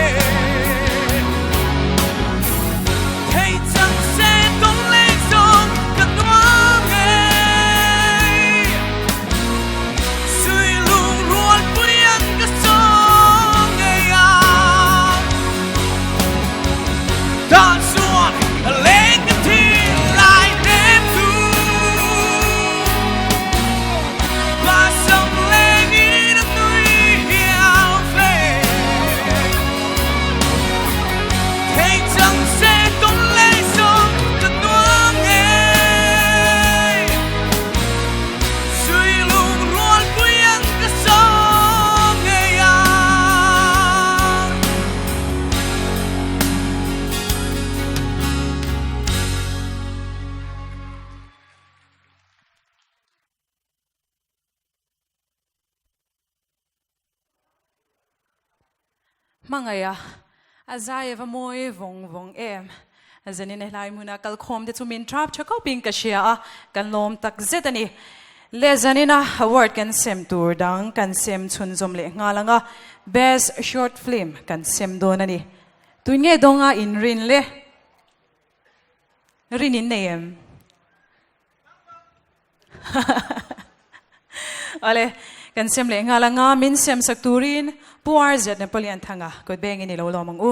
P: Thei chang se tong leng song ka nuam ngei Sui lung rual pui ang ka sawng ngei ang Ta chuan a leng ka thi lai nem tu Ba sam leng in a nui hiao ve Thei chang se tong leng song ka nuam ngei Sui lung rual pui ang ka sawng ngei ang.
C: Hmangaih a, a zai a va mawi vawng vawng em. Zanin a helai hmuna kalkhawm te chu min trap tha khawpin ka hria a, kan lawm tak zet a ni. Le zanin a award kan sem tur dang kan sem chhunzawm leh nghal ang a, Best Short Film kan sem dawn a ni. Tui nge dawnga inrin le? Rin in nei em? Awle, kan sem leh nghal anga min sem sak turin Pu RZ Napoleon Thanga kut bengin i lo lawm ang u.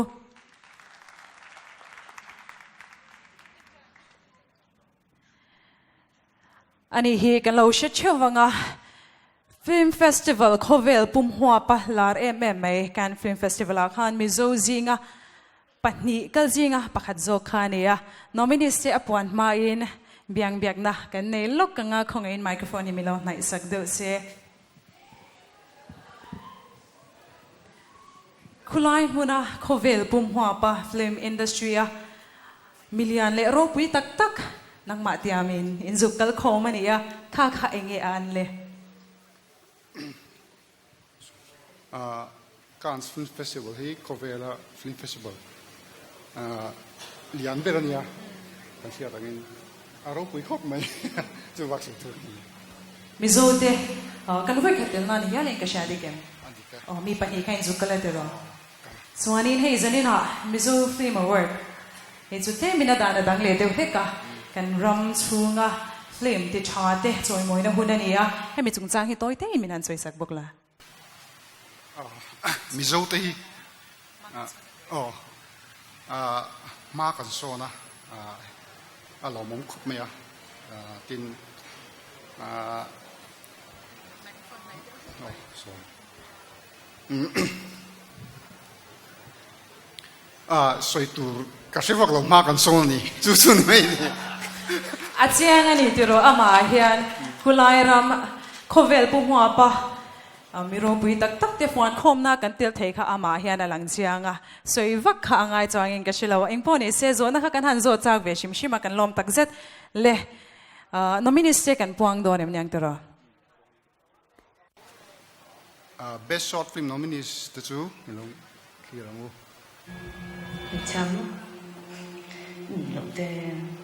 C: Ani hi kan lo hre theuh anga Film Festival khawvel pum huapa lar em em mai Cannes Film Festival ah khan Mizo zinga Pahnih kal zinga pakhat zawk kha a ni a, nominees te a puan hmain biang biakna kan nei lawk anga khawngaihin microphone hi mi lo hnaih sak deuh se. Khulai hmuna khawvel pum huapa film industry a milian leh ropui tak tak nangmah tiamin inzuk kal khawm a ni a, kha kha enge a an le?
F: Cannes Film Festival hi khawvela film festival lian ber a nia, kan hriat angin a ropui khawp mai chu vak sawi tur a ni.
C: Mizo te kan vawi khat tel nan hialin ka hria dik em? Aw mi pahnih kha inzuk ka la tiraw? Chuanin hei zaninah Mizo Film Award hei chu tlemin a dan a dang leh deuh hlek a, kan ram chhunga film ti tha te chawimawina hun a ni a, hemi chungchang hi tawi tein min han sawi sak bawk la.
F: Mizo te hi aw hma kan sawn a, a lawmawm khawp mai a, tin aw sorry. A sawi tur ka hre vak lo hma kan sawn a ni chu chu ni mai a ni.
C: A chiang a ni tiraw amah hian khulai ram khawvel pu hmuapa mi ropui tak tak te fuan khawmna kan tel thei kha amah hian a lang chiang a, sawi vak kha a ngai chuangin ka hre lo a, engpawh ni se zawhna kha kan han zawh chak ve hrim hrim a kan lawm tak zet le nominees te kan puang dawn em niang tiraw.
F: Best Short Film nominees te chu i lo thlir ang u.
Q: Hmeichhia maw? Ni loh te.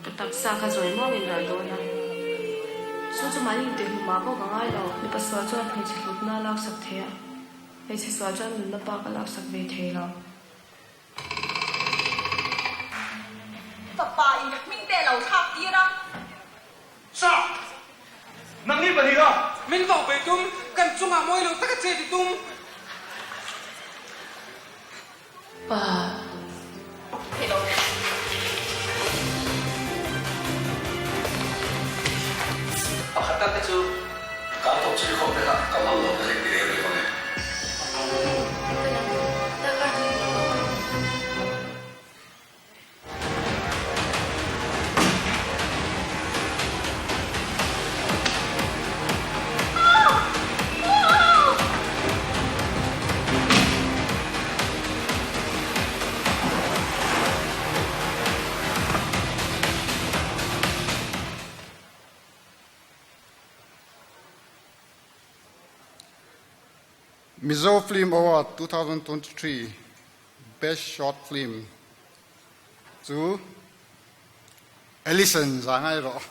Q: Ka taksa kha zawi muangin ral dawn a, chu chu mahni intihhmuh mah pawh ka ngai lo. Mipa sual chuan hmeichhe hlutna a laksak thei a, hmeichhe sual chuan nunna pa ka laksak ve thei lo.
R: Fapa in hming te lo thlak tir a.
K: Sa! Nangni pahnih a!
S: Min vauh ve tum, kan chungah mawi lo taka che ti tum.
Q: Pa.
J: Pakhat tak te chu ka thawk chhui khawp te kha ka hmang lo te kha inti reng reng ang e.
T: Mizo Film Award 2023 Best Short Film chu Allison za ngai rawh.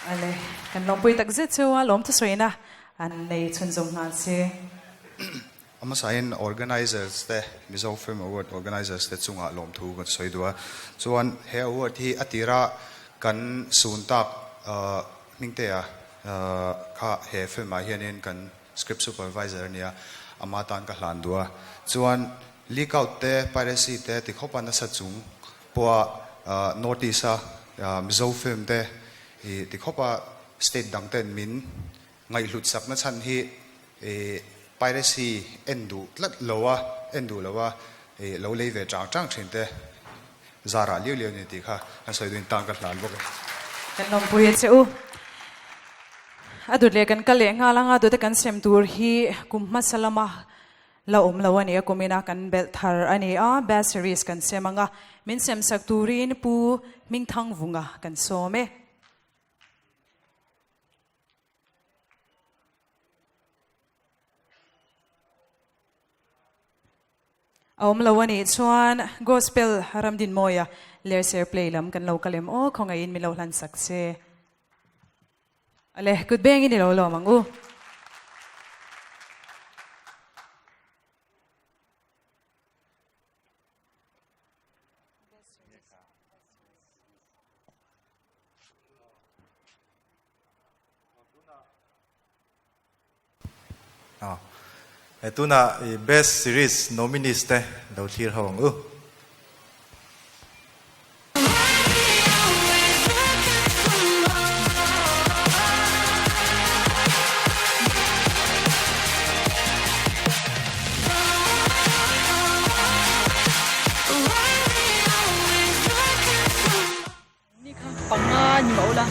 C: Ale, kan lawmpui tak zet chu a lawm thusawiina an nei chhunzawm nghal si.
U: A hmasain organizers te, Mizo Film Award organizers te chungah lawmthu kan sawi duh a. Chuan he award hi a tira kan sun tak Hmingtea kha he film ah hianin kan script supervisor a nia, ama tan ka hlan duh a. Chuan leak out te, piracy te ti khawpa nasa chung pawha North East a Mizo film te ti khawpa state dang ten min Ngaihhlut sakna chhan hi piracy en duh tlat lo a, en duh lo a lo lei ve chang chang thin te zarah liau liau a ni tih kha kan sawi duhin tan ka hlan bawk e.
C: Kan lawmpui a che u. A dut leh kan kal leh nghal anga dute kan sem tur hi kum hmasa lama la awm lo a ni a, kumina kan belh thar a ni a, best series kan sem anga min sem sak turin Pu Hmingthangvunga kan sawm e. A awm lo a nih chuan Gospel Ramdinmawia Lerser Play lam kan lo kal em aw, khawngaihin min lo hlan sak che. Ale, kut bengin i lo lawm ang u.
V: He tuna i Best Series nominees te lo thlir ho ang u.
W: Ni kha panga ni mah ula,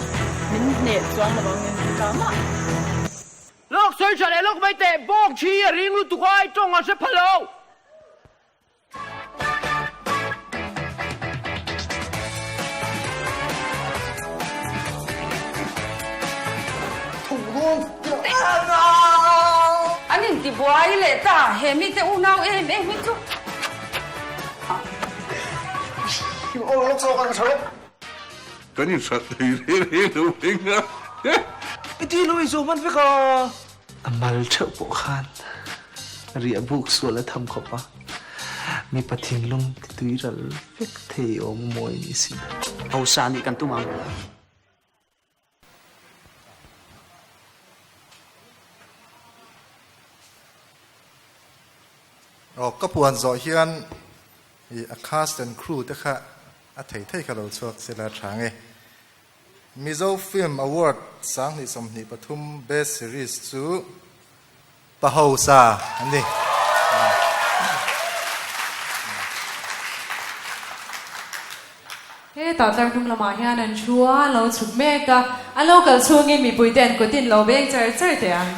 W: min hneh chuang lo ang in ka mah.
K: Lawk sawi tha leh lawk mai teh, bawk thi a ring lutuk a, i tawng a hre pha lo.
O: An intibuai leh ta, he mite unau em em hi chu.
E: Kan inhrat thei reng reng lo reng a.
X: I ti lo i zawm hman vek a. A mal theuh pawh khan riah buk sual a tham khawp a, mipa thinlung ti tui ral vek thei awm a mawi ni si.
Y: Hausa nih kan tum ang.
V: Aw ka puan zawh hian i a cast and crew te kha a thei thei kha lo chhuak sela tha nge. Mizo Film Award 2023 Best Series chu Pahosa an ni.
C: Hetah tlar hnung lamah hian an thu a, an lo chhuk mek a, an lo kal chhungin mipuite an kut in lo beng char char teh ang.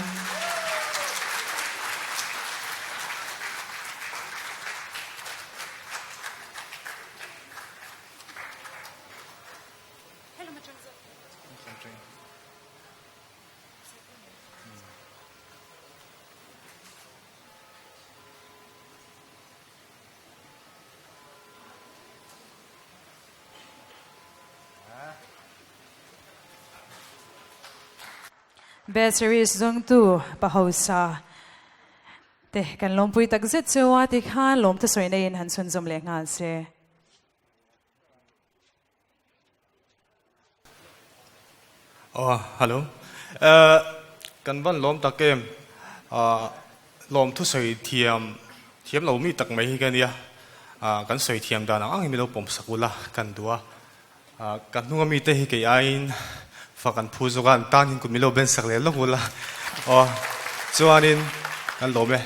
C: Best series zawngtu pa hausa te kan lawmpui tak zet chu a tikhan lawmthu sawi neiin han chhunzawm leh nghal se.
V: Aw hello kan van lawm tak em lawm thusawi thiam thiam lo mi tak mai hi ka nia kan sawi thiam dan ang ang hi mi lo pawm sak ula kan duh a ka hnunga mite hi kei aiin fak an phu zawk a an tan hian kut mi lo ben sak leh lawk ula aw chuanin kan lawm e.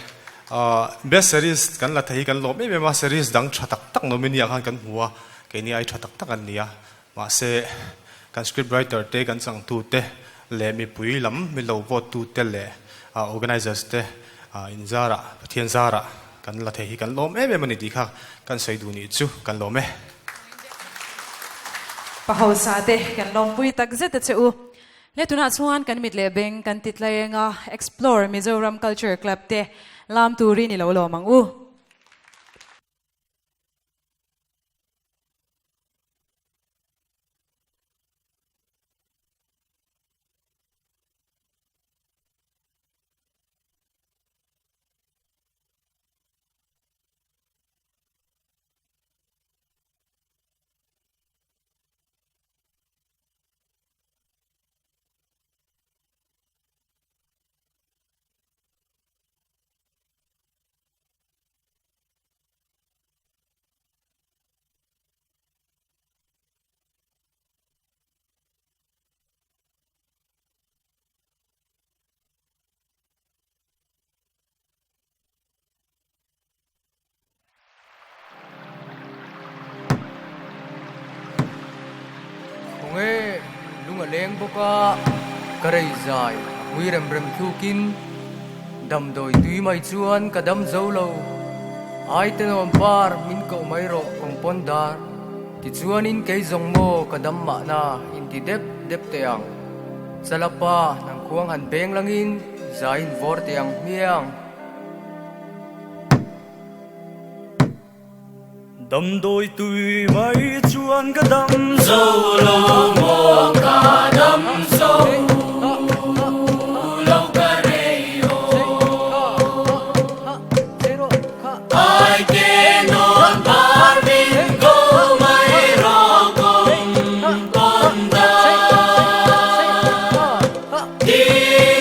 V: Best series kan la thei hi kan lawm em em a, series dang tha tak tak nominee ah khan kan hmu a, keini ai tha tak tak an ni a, mahse kan script writer te, kan changtu te leh mipui lam mi lo vote tu te leh organizers te inzarah, Pathian zarah kan la thei hi kan lawm em em a ni tih kha kan sawi duh nih chu kan lawm e.
C: Pa hausa te kan lawmpui tak zet a che u. Le tunah chuan kan mit leh beng kan ti tlaeng a, Explore Mizoram Culture Club te lam turin i lo lawm ang u.
B: Khawnge lung a leng bawk a, ka rei zai a hmui rem rem thlukin damdawi tui mai chuan ka dam zo lo. Ai tenawm par min koh mai rawh kawngpawn dar tichuanin kei zawng maw ka dam mahna inti dep dep teh ang. Chalapa nang khuang han beng langin zaiin vawr teh ang hmiang.
D: Damdawi tui mai chuan ka dam zo lo maw ka dam zo lo ka rei aw Ai te nawn par min ko mai rawh kawng pawn dar Ti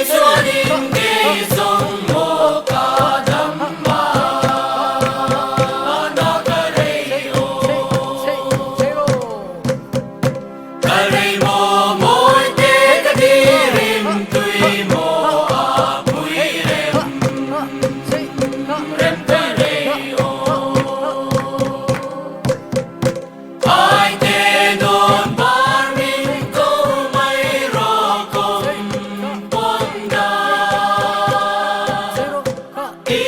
D: chuanin kei zawng maw ka dam mahna ka rei aw. Ka rei maw mawi te ka ti rim tui maw a pui rem rem ka rei aw. Ai te nawn par min ko mai rawh kawng pawn dar. Ti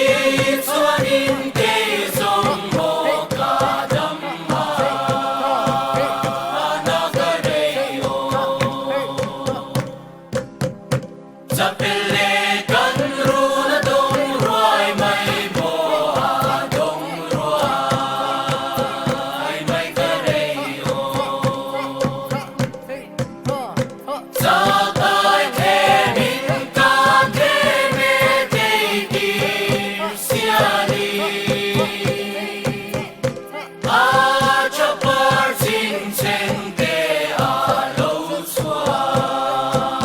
D: chuanin kei zawng maw ka dam mahna ka rei aw. Chapelle kan run a dawng ruai mai maw a dawng ruai mai ka rei aw. Chakai them in ka them e tei tir siali a chapar ching cheng te a lo chhuak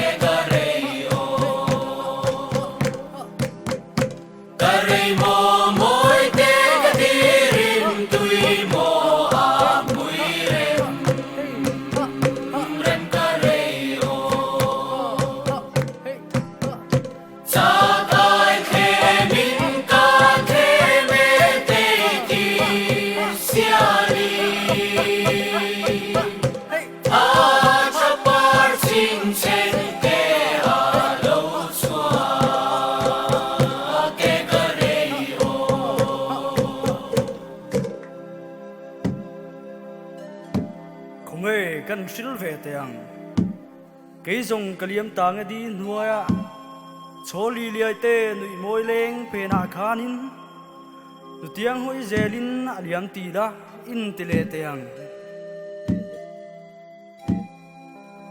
D: e ka rei aw. Ka rei maw mawi te ka ti rim tui maw a mui rem rem ka rei aw. Chakai them in ka them e tei tir siali a chapar ching chen te a lo chhuak e ka rei aw.
G: Khawnge kan hril ve teh ang. Kei zawng ka liam ta nge di hnuaiah chaw li liai te nuih mawi leng phenah khanin nutiang hawi zelin a liam ti la in ti leh teh ang.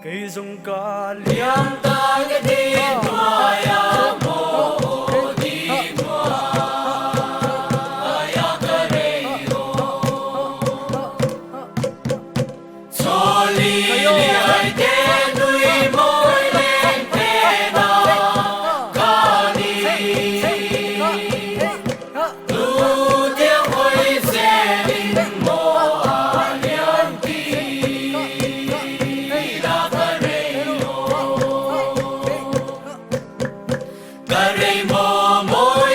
G: Kei zawng ka liam
D: ta nge di hnuaiah maw di hnuaiah ka rei aw. Chaw li liai te nui mawi leng phenah khanin nutiang hawi zelin maw a liam ti la ka rei aw. Ka rei maw mawi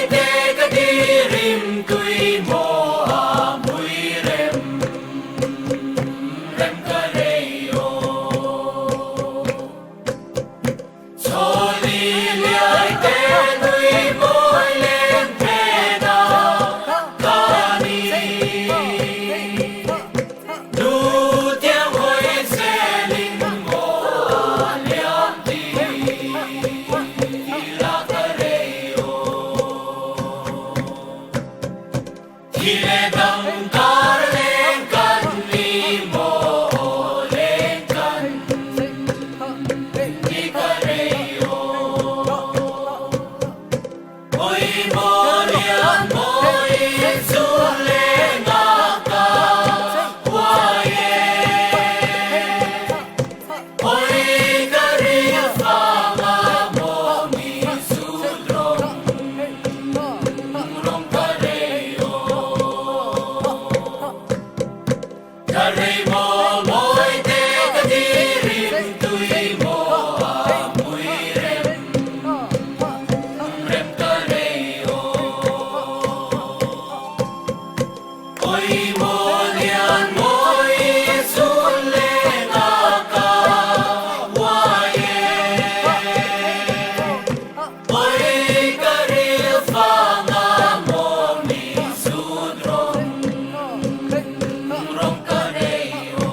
D: rem ka rei aw. Chhawli liai te nui mawi leng phen a ka ni. Nu tiang hawi zelin maw a liam ti la ka rei aw. Thi leh dam kar leng kan ni maw leng kan ni ka rei aw. Oi maw lian mawi chun leng a ka huai e. Oi ka ril fang a maw mi zut rawng rawng ka rei aw. Ka rei maw mawi te ka di rim tui maw a mui rem rem ka rei aw. Oi maw lian mawi chun leng a ka huai e. Oi ka ril fang a maw mi zut rawng rawng ka rei aw.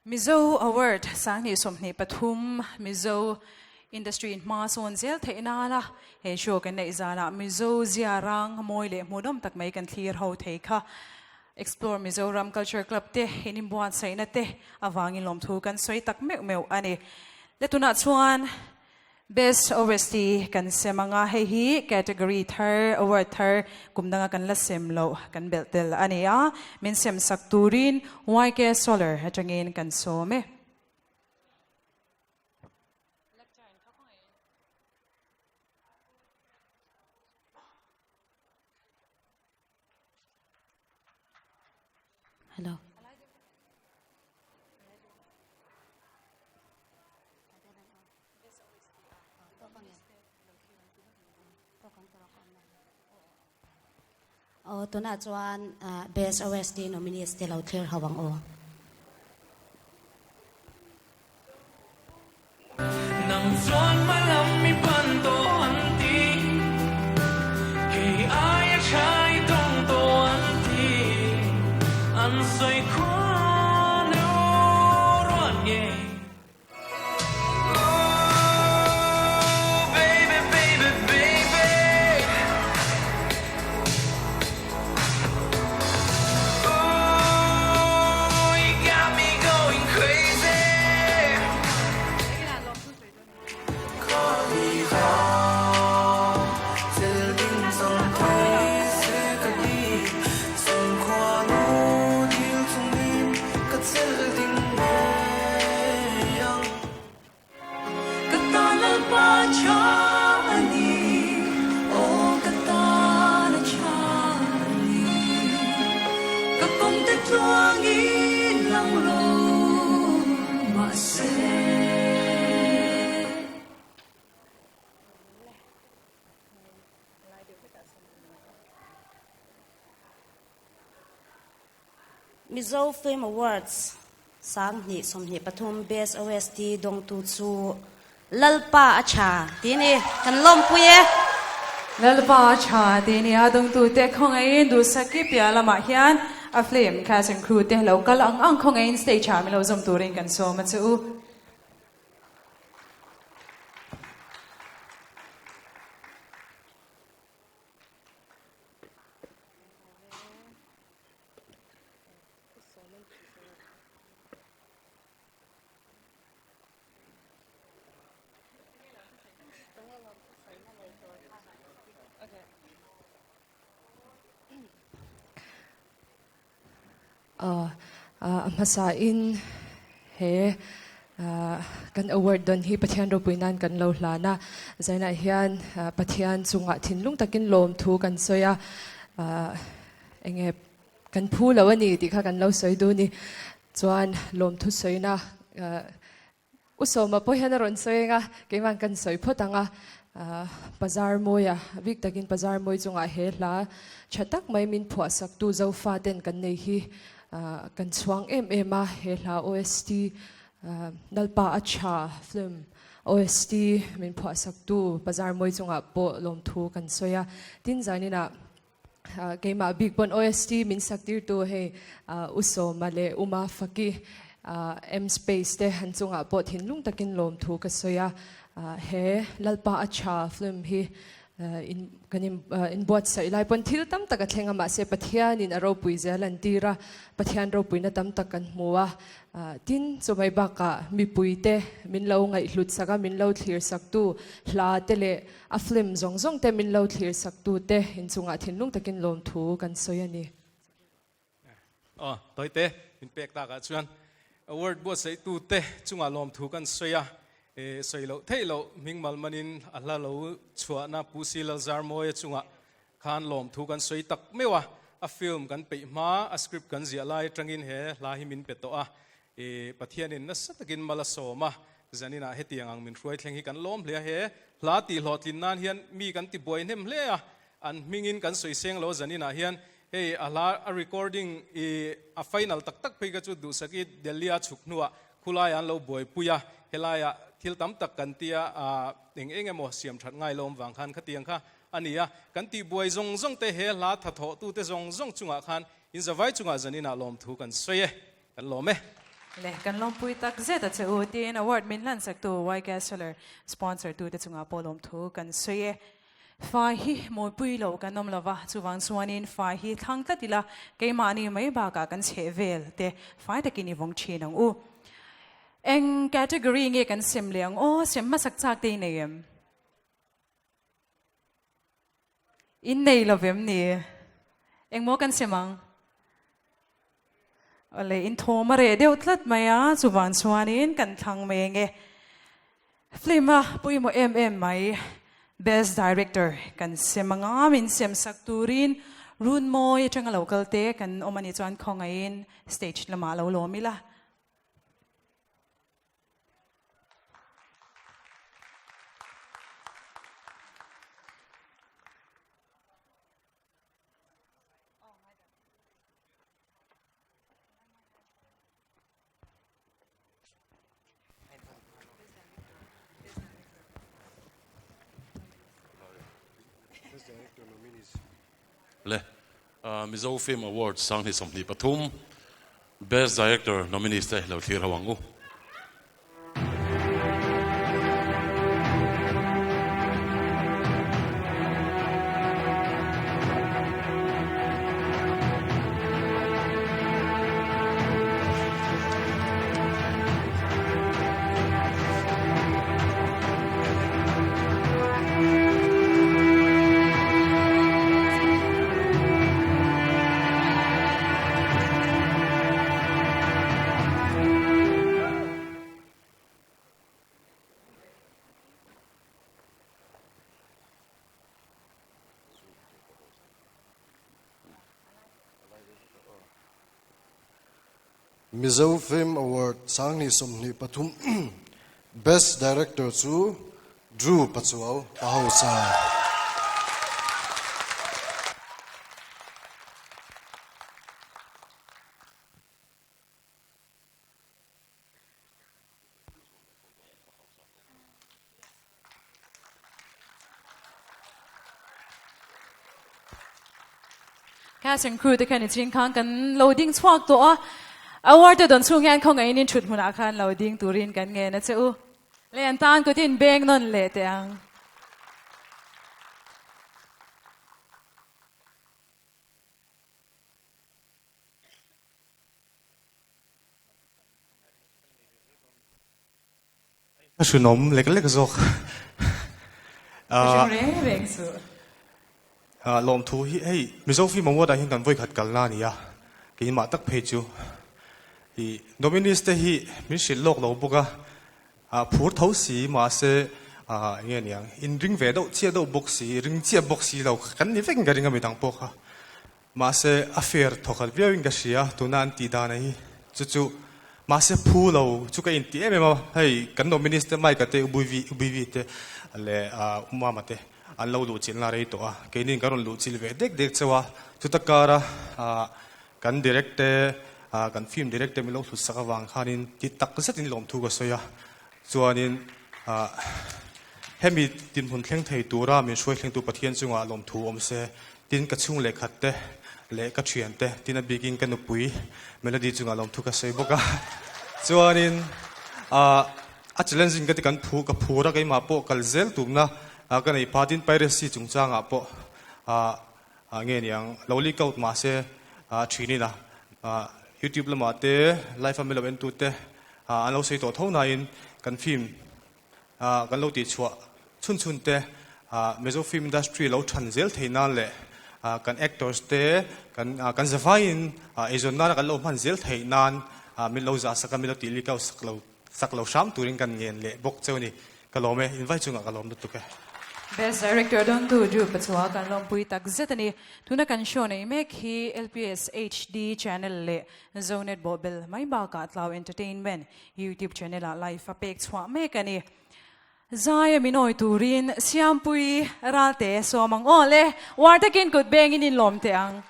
C: Mizo Award 2023 Mizo Industry in hma sawn zel theih nana he show kan neih zanah Mizo zia rang mawi leh hmuhnawm tak mai kan thlir ho thei kha. Explore Mizoram Culture Club te in inbuatsaihna te avangin lawmthu kan sawi tak meuh meuh a ni. Le tunah chuan Best OST kan sem anga hei hi category thar award thar kum danga kan la sem loh kan belh tel a ni a, min sem sak turin YK Solar atangin kan sawm e.
A: Hello. Aw tunah chuan Best OST nominees te lo thlir ho ang aw.
P: Nang chuan hmalam mi pan tawh an ti, kei aia thlai tawng tawh an ti, an sawi khuan ruat ngei. Ooh baby baby baby Ooh you got me going crazy. Ka tan Lalpa tha a ni, aw ka tan a tha a ni. Ka kawngte tluangin lang lo mahse.
A: Mizo Film Awards 2023 Best OST dawngtu chu Lalpa a tha tih a ni. Kan lawmpui e.
C: Lalpa a tha tih a ni a, dawngtute khawngaihin duhsaki piah lamah hian a film cast and crew te lo kal ang ang khawngaihin stage ah min lo zawm turin kan sawm a che u.
Q: A hmasa in he Kan award dawn hi Pathian ropui nan kan lo hlan a, zainah hian Pathian chungah thinlung takin lawmthu kan sawi a, enge kan phu lo a ni tih kha kan lo sawi duh a ni. Chuan lawmthu sawina U Sawma pawh hian a rawn sawi eng a, keimah kan sawi phawt ang a, Bazar Mawia, bik takin Bazar Mawi chungah he hla tha tak mai min phuahsaktu Zofa ten kan nei hi kan chhuang em em a, he hla OST Lalpa a tha film OST min phuahsaktu Bazar Mawi chungah pawh lawmthu kan sawi a, tin zaninah Keimah bik pawn OST min sak tirtu hei U Sawma leh U Mafaki M Space te an chungah pawh thinlung takin lawmthu ka sawi a. He Lalpa a tha film hi in kan in inbuatsaih lai pawn thil tam tak a thleng a mahse Pathianin a ropui zel an tir a, Pathian ropuina tam tak kan hmu a. Tin, chumai bakah mipuite min lo ngaihhlut sak a, min lo thlir saktu hla te leh A film zawng zawng te min lo thlir sak tu te inchungah thinlung takin lawmthu kan sawi a ni.
H: Aw, tawite min pek takah chuan award buatsaih tu te chungah lawmthu kan sawi a, e sawi loh theih loh hming mal manin a hla lo chhuahna Pu Si Lalzarmawia chungah khan lawmthu kan sawi tak meuh a, a film kan peih hma a script kan ziah lai atangin he hla hi min pe tawh a, I Pathianin nasa takin mal a sawm a, zaninah hetiang ang min hruai thleng hi kan lawm hle a, he hla tih hlawhtlin nan hian mi kan ti buai hnem hle a, an hmingin kan sawi seng lo zaninah hian hei a hla a recording i a final tak tak phei kha chu duhsaki Delhi a chhuk hnuah khulaiah an lo buaipui a, helaiah thil tam tak kan tia eng eng emaw siam that ngai lo awm vang khan khatiang kha a ni a, kan tih buai zawng zawng te he hla thathawhtute zawng zawng chungah khan inzavai chungah zaninah lawmthu kan sawi e. Kan lawm e.
C: Le, kan lawmpui tak zet a che u tiin award min hlansak tu YK Solar sponsor tu te chungah pawh lawmthu kan sawi e. Fai hi mawipui lo kan awm lova, chuvang chuanin fai hi thlang tlat ila keimahni mai bakah kan chheh vel te fai takin i vawng thin ang u. Eng category nge kan sem leh ang aw, sem hmasak chak te i nei em? In nei lo vem ni? Engmaw kan sem ang? Awle, in thawm a reh deuh tlat mai a, chuvan chuanin kan thlang mai eng e. Film a pawimawh em em mai, Best Director kan sem anga min sem sak turin Runmawi atanga lo kal te kan awm a nih chuan khawngaihin stage lamah lo lawm ila.
I: Le Mizo Film Awards 2023 Best Director nominees te lo thlir ho ang u.
L: Mizo Film Award 2023 Best Director chu Drew Pachuau Pahausa.
C: Cast and crew te khan i ching khan kan lo ding chhuak tawh a. Award te dawn chhung hian khawngaihin in thut hmunah khan lo ding turin kan ngen a che u. Le an tan kutin beng nawn leh teh ang.
V: A hrinawm lek lek zawk.
C: Ka hrim reng reng chu.
V: Lawmthu hi hei Mizo Film Award ah hian kan vawikhat kalna a ni a, keimah tak phei chu. I nominees te hi min hrilh lawk lo bawk a, ah phur tho si mahse ah eng nge niang inring ve deuh chiah deuh bawk si, ring chiah bawk si lo kan ni vek in ka ring a midang pawh kha. Mahse a fair thawkhat viau in ka hria tuna an tih dan a hi chu chu mahse phu lo chu ka inti em em a, hei kan nominees te Mike-a te Ubivi te leh ah Umama te an lo luh chilhna rei tawh a, keini kan rawn luh chilh ve dek dek chauh a, chuta kara ah kan direct te ah kan film direct te min lo hlut sak avang khanin ti tak zetin lawmthu ka sawi a, chuanin ah hemi dinhmun thleng thei tura min hruai thlengtu Pathian chungah lawmthu awm se, tin ka chhung lehkhat te leh ka thian te tin a bikin ka nupui Melody chungah lawmthu ka sawi bawk a, chuanin ah a challenging ka ti kan phu ka phur a keimah pawh kal zel tumna ah ka nei pha tin piracy chungchangah pawh ah ah nge niang lo leak out mahse ah thin ila ah youtube lamah te live a milo en tu te ah an lo sawi tawh tho nain kan film ah kan lo tih chhuah chhun chhun te ah Mizo film industry lo than zel thei nan leh ah kan actors te kan ah kan zavaiin ah eizawn nana kan lo hman zel theih nan ah min lo zah sak a min lo tih leak out sak lo Sak lo hram turin kan ngen leh bawk cheu ni. Ka lawm e, invai chungah ka lawm lutuk e.
C: Best Director dawngtu Drew Pachuaa kan lawmpui tak zet a ni. Tuna kan show nei mek hi LPS HD channel leh Zonet bawhbel mai bakah Tlau Entertainment YouTube channel ah live a pek chhuah mek a ni. Zai a min awi turin Siampui Ralte sawm ang aw le, uar takin kut bengin inlawm teh ang.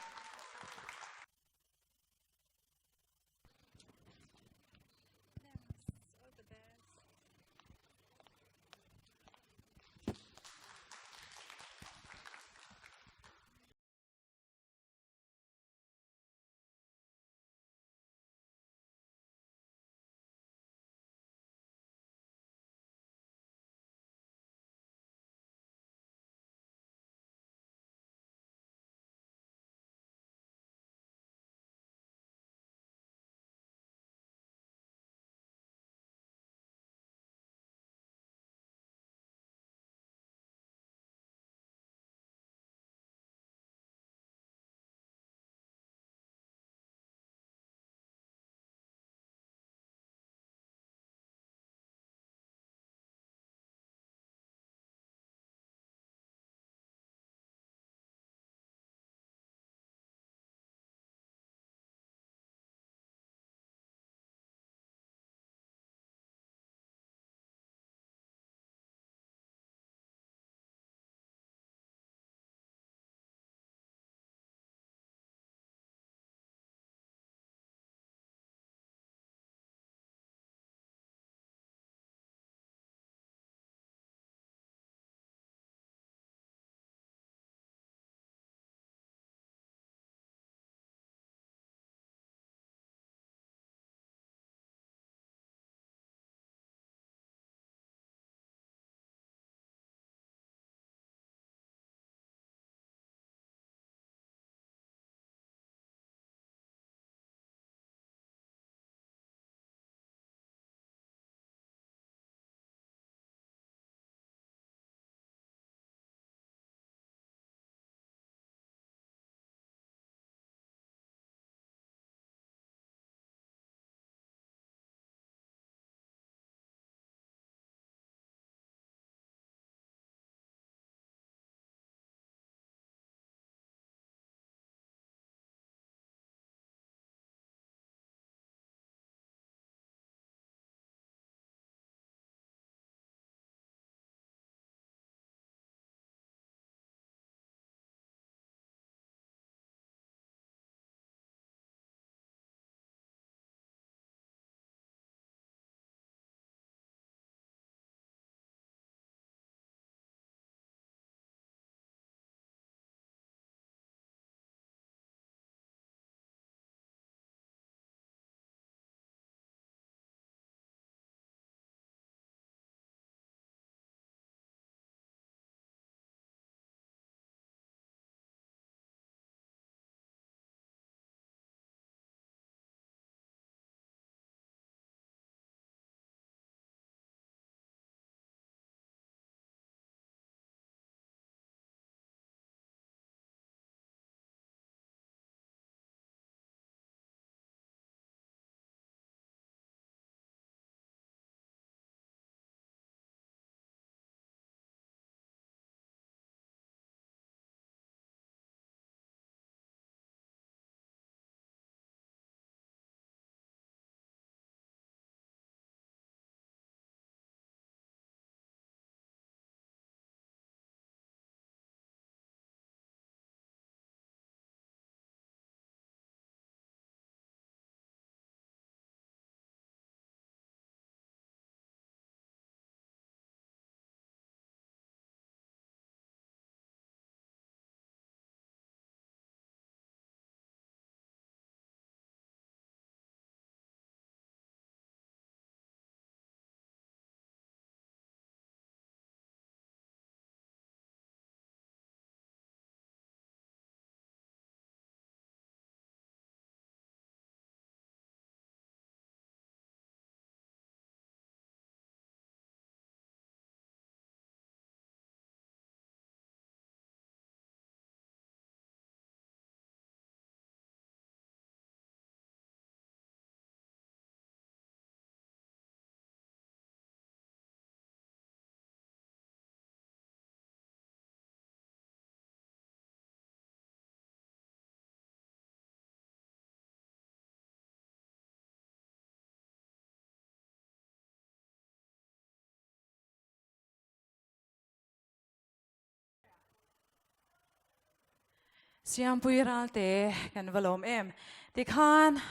C: Siampui Ralte kan va lawm em. Tikhan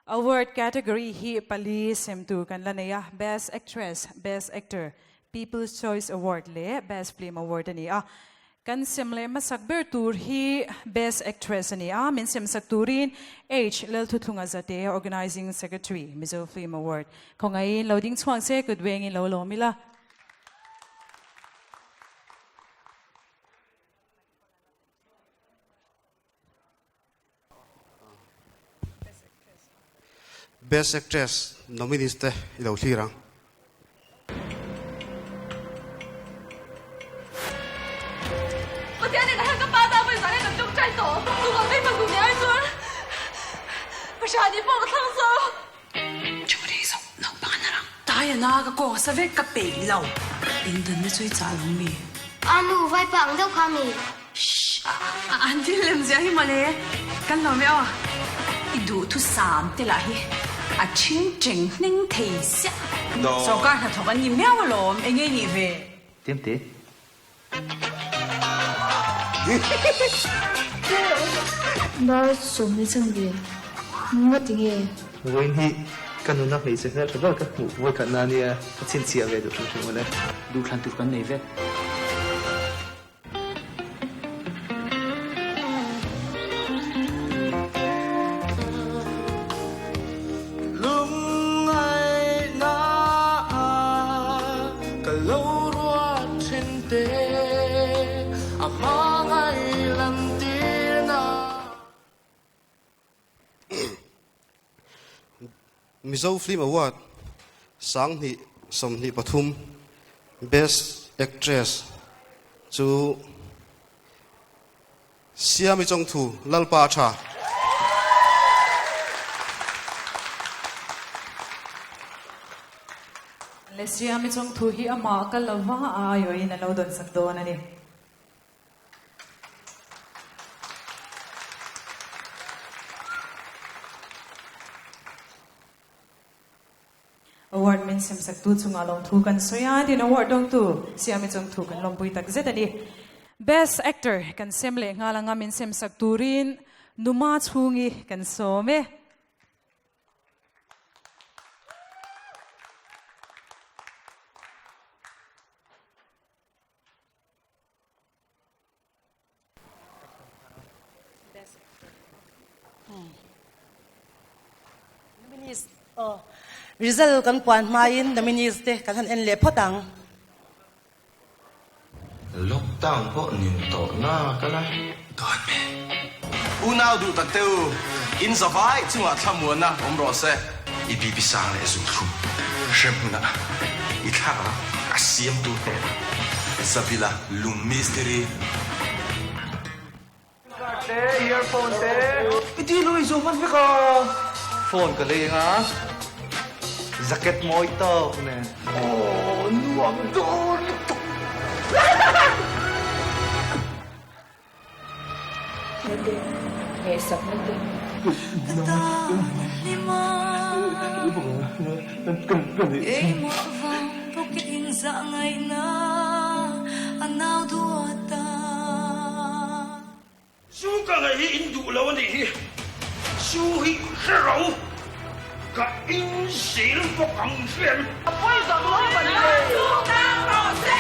C: award category hi pali sem tur kan la nei a, Best Actress, Best Actor, People's Choice Award leh Best Film Award a ni a. Kan sem leh hmasak ber tur hi Best Actress a ni a, min sem sak turin H Lalthuthlunga Zate, Organising Secretary, Mizo Film Award khawngaihin lo ding chhuak se kut vengin lo lawm ila.
F: Best Actress nominees te i lo thlir ang.
W: Pathian in a hel ka pa ta vawi zah hian kan tawngtai tawh. Chuvang daih fanu ni ai chuan Pasani pawh ka thlang zo.
M: Judy zawk naupang an arang. Tai a na ka kawng sa vek ka peih lo. In danna chu i chah lo mi?
N: A nu vai pa ang deuh kha mi?
M: Shh an thil lem zia hi mawle kan lo ve aw. I duhthusam te lah hi a ṭhing ṭeng hneng thei siah. Sawrkar hnathawk an ni miau alawm eng nge nih ve?
X: Tiam te.
Q: Dar sawm ni chhan ve nga ti nge?
X: Vawiin hi ka nuna hmeichhe hmel tha ber ka hmuh vawikhat na ania ka chhinchhiah ve duh hrim hrim awle.
Y: Duhthlan tur kan nei vek.
F: Mizo Film Award 2023 Best Actress chu Siami Chawngthu Lalpa a tha.
C: Le Siami Chawngthu hi amah ka lova a aiawhin a lo dawnsak dawn a ni. Award min semsaktu chungah lawmthu kan sawi a, tin award dawngtu Siami Chawngthu kan lawmpui tak zet a ni. Best Actor kan sem leh nghal anga min semsak turin Numa chhungi kan sawm e.
R: Result kan puan hmain nominees te kan han en leh phawt ang.
J: Lockdown pawh nin tawh na ka la dawn me.
S: Unau duh tak te u, in zavai chungah thlamuanna awm rawh se.
J: I bibi sang leh zuthlum hrem hunah i thlak ang a siamtu hnenah Zabila lung mistiri.
X: Card te, earphone te. I ti lui zo hman vek a. Phone ka lei anga jacket mawi tawk nen. Aw nuam dawn lutuk.
K: Zu ka ngaih hi in duh lo a nih hi, zu hi hre ro ka in zel bawk ang hriat.
O: A pawi vang lo a ni le. Zu kang rawh se.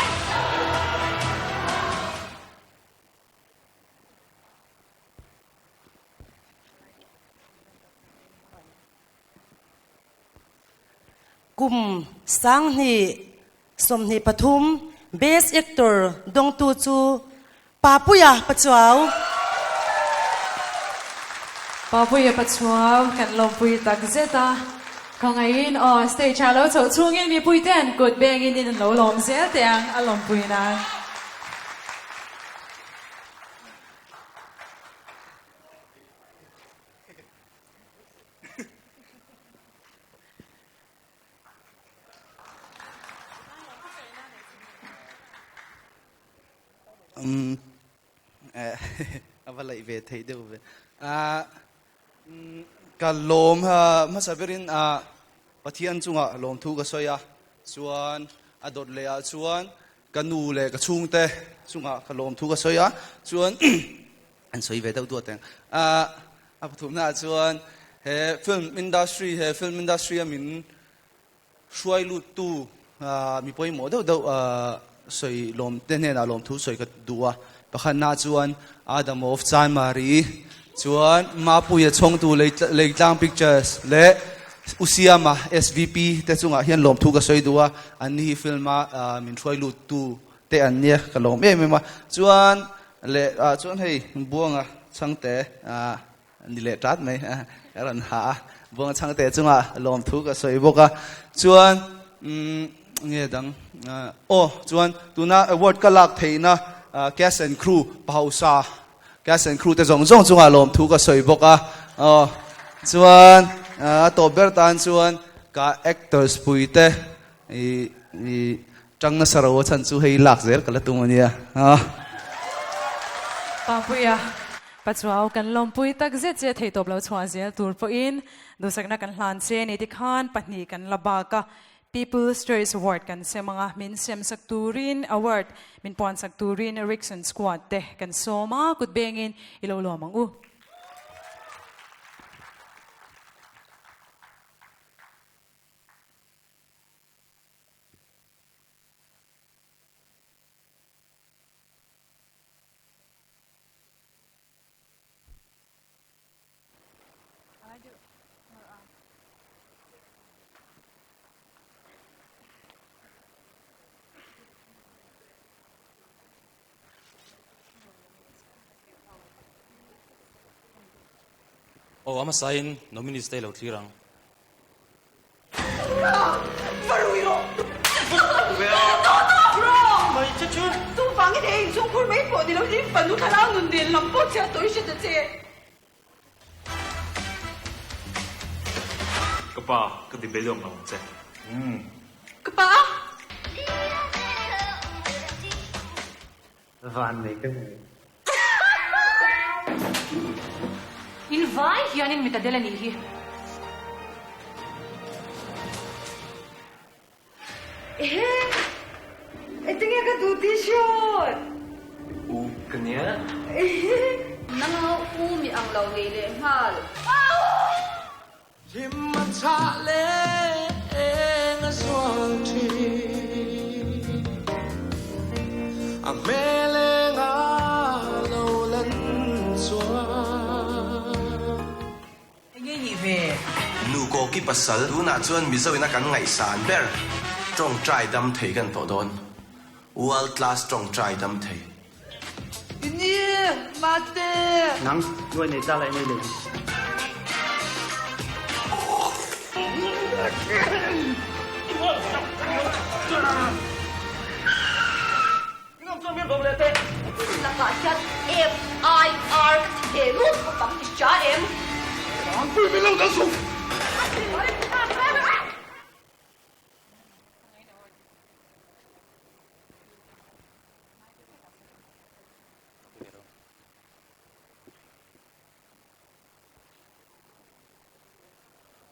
R: Kum 2023 Best Actor dawngtu chu Papuia Pachuau.
C: Papuia Pachuau kan lawmpui tak zet a, khawngaihin aw stage ah lo chhoh chhungin mipuiten kut bengin in an lo lawm zel teh ang a lawmpui nan.
X: Um, eh, a va laih ve theih deuh ve. Ah, ka lawm hmasa berin ah Pathian chungah lawmthu ka sawi a, chuan a dawt leh ah chuan Ka nu leh ka chhungte chungah ka lawmthu ka sawi a, chuan
B: An sawi ve deuh duat ang. A pathumna ah chuan he film industry, he film industry a min hruai lut tu mi pawimawh deuh deuh sawi lawm te hnenah lawmthu sawi ka duh a. Pakhatna chuan Adam of Chanmari chuan Mapuia chhawngtu Leitlang Pictures leh Usiama SVP te chungah hian lawmthu ka sawi duh a. Anni hi film a min hruai lut tu te an nia ka lawm em em a. Chuan leh ah chuan hei Buanga chhangte ah ni leh tat mai a rawn ha a. Buanga chhangte chungah lawmthu ka sawi bawk a. Chuan umm nge dang aw chuan tuna award ka lak theihna cast and crew pahausa cast and crew te zawng zawng chungah lawmthu ka sawi bawk a. Aw chuan a tawp ber tan chuan ka actors pui te I i tang nasa ro a chhan chu hei lak zel ka la tum a nia.
C: Papuia, Pachuau kan lawmpui tak zet che thei tawp lo chhuah zel tur pawhin duhsakna kan hlan che ni tikhan pahnih kan la bak a, People's Choice Award kan sem ang a, min sem sak turin award min puan sak turin Rickson Squad te kan sawm a, kut bengin i lo lawm ang u.
E: Aw, a hmasain nominees te i lo thlir ang.
G: Ka pa, ka ti beidawng lo ang che.
W: Ka pa!
X: Van nei ka ni.
W: In vai hianin mit a del a nih hi. Ehe! Engtinge ka duh t-shirt?
J: U ka nia.
W: Ehe! Nanga u mi ang lo nei leh nghal.
P: Thim a chah leng a zual thin, a hmel eng a lo lan chuan.
M: Enge nih ve?
S: Nu Kawki pasal tunah chuan Mizo ina kan ngaihsan ber tawngtai dam thei kan tawh dawn. World class tawngtai dam thei.
W: Ini, mate!
Y: Nang, nuai nei ta lai nei le.
O: Lakah hian FIR ka ti ve lut khawp ang i hria em?
K: Rangpui min lo dal suh!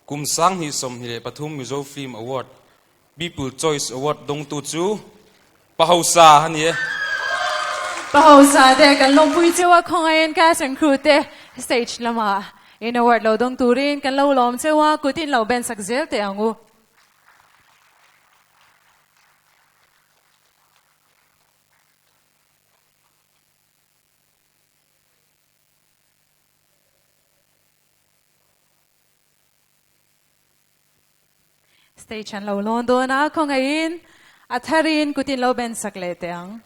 E: Kum 2023 Mizo Film Award, People Choice Award dawngtu chu Pa Hausa a ni e.
C: Pa Hausa te kan lawmpui cheu a, khawngaihin cast and crew te stage lamah in award lo dawng turin kan lo lawm cheu a, kut in lo ben sak zel teh ang u. Stage an lo lawn dawn a, khawngaihin a tharin kutin lo ben sak leh teh ang.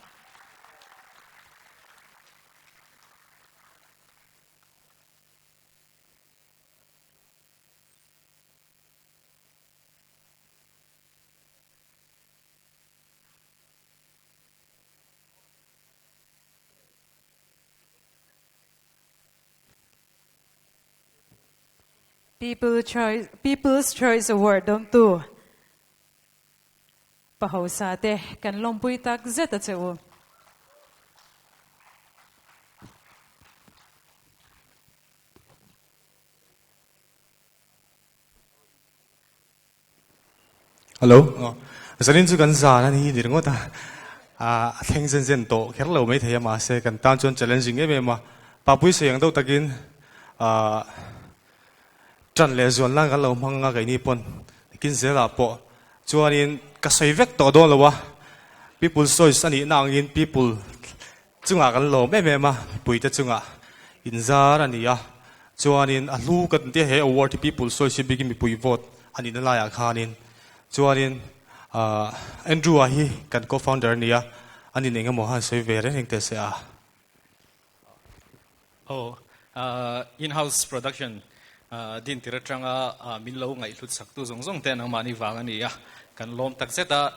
C: People Choice, People's Choice Award dawngtu Pahosa te kan lawmpui tak zet a che u.
V: Hello. Zanin chu kan zan a ni ni ringawt a. A thleng zen zen tawh kher lo mai thei a mahse kan tan chuan challenging em em a. Papui sawi ang deuh takin ah ṭan leh zuan lan kan lo hmang a keini pawn kin zelah pawh chuanin ka sawi vek tawh dawn lo a, people choice a nihna angin people chungah kan lawm em em a, mipuite chungah inzar a ni a, chuanin a hlu ka ti a he award hi people choice hi bikin mipui vote a nihna laiah khanin chuanin ah Andrew-a hi kan co-founder a ni a, a nin engemaw han sawi ve reng reng teh se a.
A: Aw, in-house production din tir atanga min lo ngaihhlut saktu zawng zawng te nangmahni vang a ni a, kan lawm tak zet a,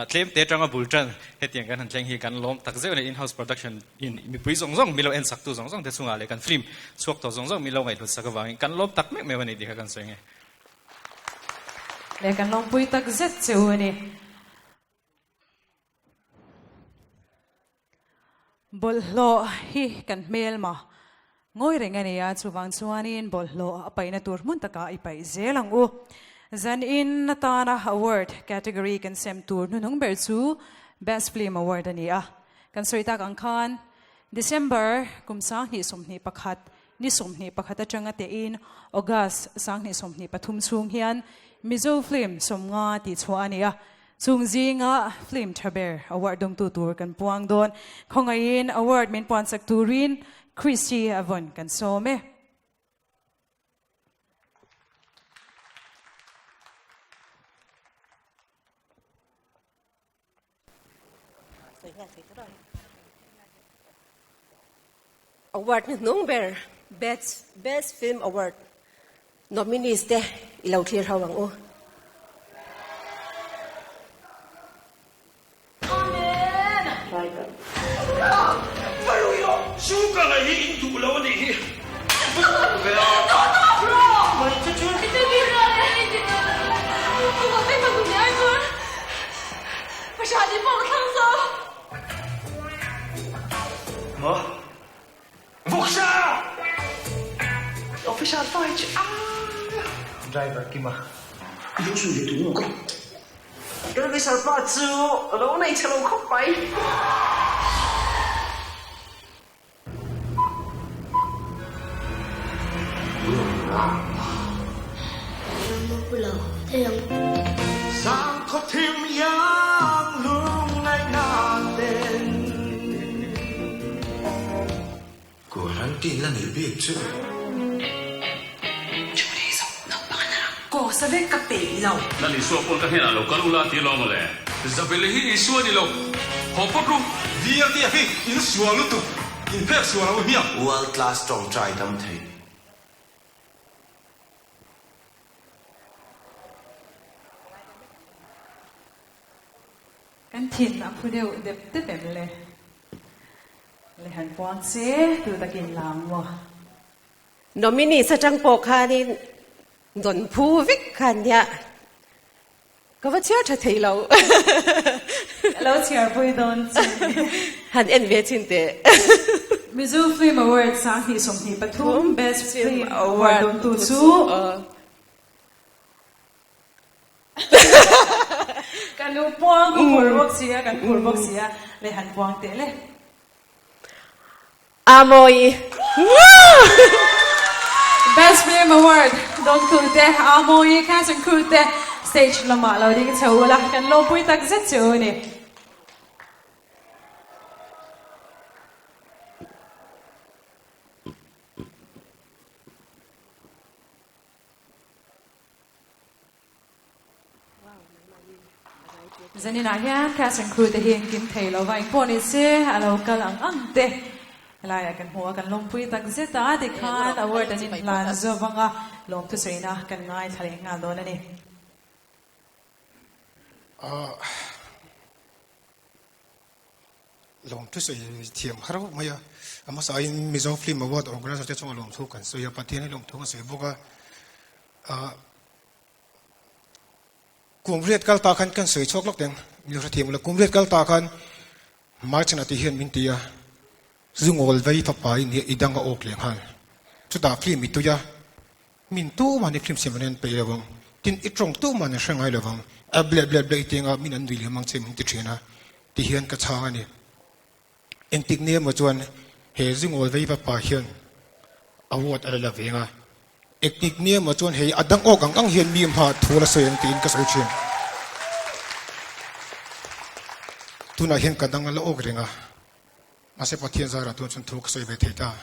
A: tlem te atanga bul tan hetiang kan han thleng hi kan lawm tak zeuh a ni, in-house production in mipui zawng zawng min lo en saktu zawng zawng te chungah leh kan film chhuak tawh zawng zawng min lo ngaihhlut sak avangin kan lawm tak meuh meuh a ni tih kha kan sawi nge.
C: Leh kan lawmpui tak zet che u a ni. Bawlhhlawh hi kan hmelma ngawi reng a ni a, chuvang chuanin bawlhhlawh a paihna tur hmun takah i paih zel ang u. Zanin atana award category kan sem tur hnuhnung ber chu Best Film Award a ni a. Kan sawi tak ang khan December kum 2021 ni 21 atanga tein August 2023 chhung hian Mizo Film 50 tihchhuah a ni a. Chung zinga film tha ber award dawngtu tur kan puang dawn. Khawngaihin award min puansak turin Christy a vawn kan sawm e.
D: Award hnuhnung ber Best Best Film Award nominees te i lo thlir ho ang u.
X: Driver Kima i lo sawi ve tur maw ka? Officer pa chu a lo nei chhe lo khawp mai.
H: Quarantine la nih bik chu.
M: Kawsa vek ka peih lo.
G: Lal Isua pawn ka hnenah lo kal ula ti alawm awle. Zabele hi Isua ni lo. Haw phawt ru.
T: VLT a hi in sual lutuk, in pek sual ang u hmiang.
S: World class tawngtai dam thei.
C: Kan thin a phu deuh dep dep em le? Le han puang se tu takin lang maw?
D: Nominees atang pawh khanin dawn phu vek khan nia ka va chhiar tha thei lo.
C: Ka lo chhiar pui dawn che.
D: Han en ve chin teh.
C: Mizo Film Award 2023 Best Film Award dawntu chu. Ka nu puang ka phur bawk si a, kan phur bawk si a, le han puang teh le.
D: Amawi.
C: Best Film Award dawngtu te Amawi cast and crew te stage lamah lo ding chho ula, kan lawmpui tak zet chu a ni. Zaninah hian cast and crew te hi engkim thei lo va, engpawh ni se a lo kal ang ang te helaiah kan hmu a, kan lawmpui tak zet a, tikhan award an inhlan zawk anga lawmthusawiina kan ngaithla leh nghal dawn a ni.
T: Lawmthusawi thiam har vak mai a, a hmasa aiin Mizo Film Award organizer te chuan lawmthu kan sawi a, Pathian hi lawmthu kan sawi bawk a. Ahh kum riat kal ta khan kan sawi chhuak lawk teng, mi hrethiam ula, kum riat kal ta khan March-na tih hian min ti a, Zungawl vei fapa in i dang a awk leh nghal. Chutah film i tui a, Min tu mahni film siam an en peih lo ang, tin i tawng tu mahni hre ngai lo ang, a bleh bleh bleh i ti anga min an nui lem ang che min ti thin a, ti hian ka chhang a ni. Engtik ni emaw chuan He zingawl vei vapa hian award a la la veng a. Eknik ni emaw chuan hei a dang awk ang ang hian mi hma thu la sawi ang tiin ka sawi thin. Tunah hian ka dang a la awk reng a, mahse Pathian zarah tun chuan thu ka sawi ve thei ta.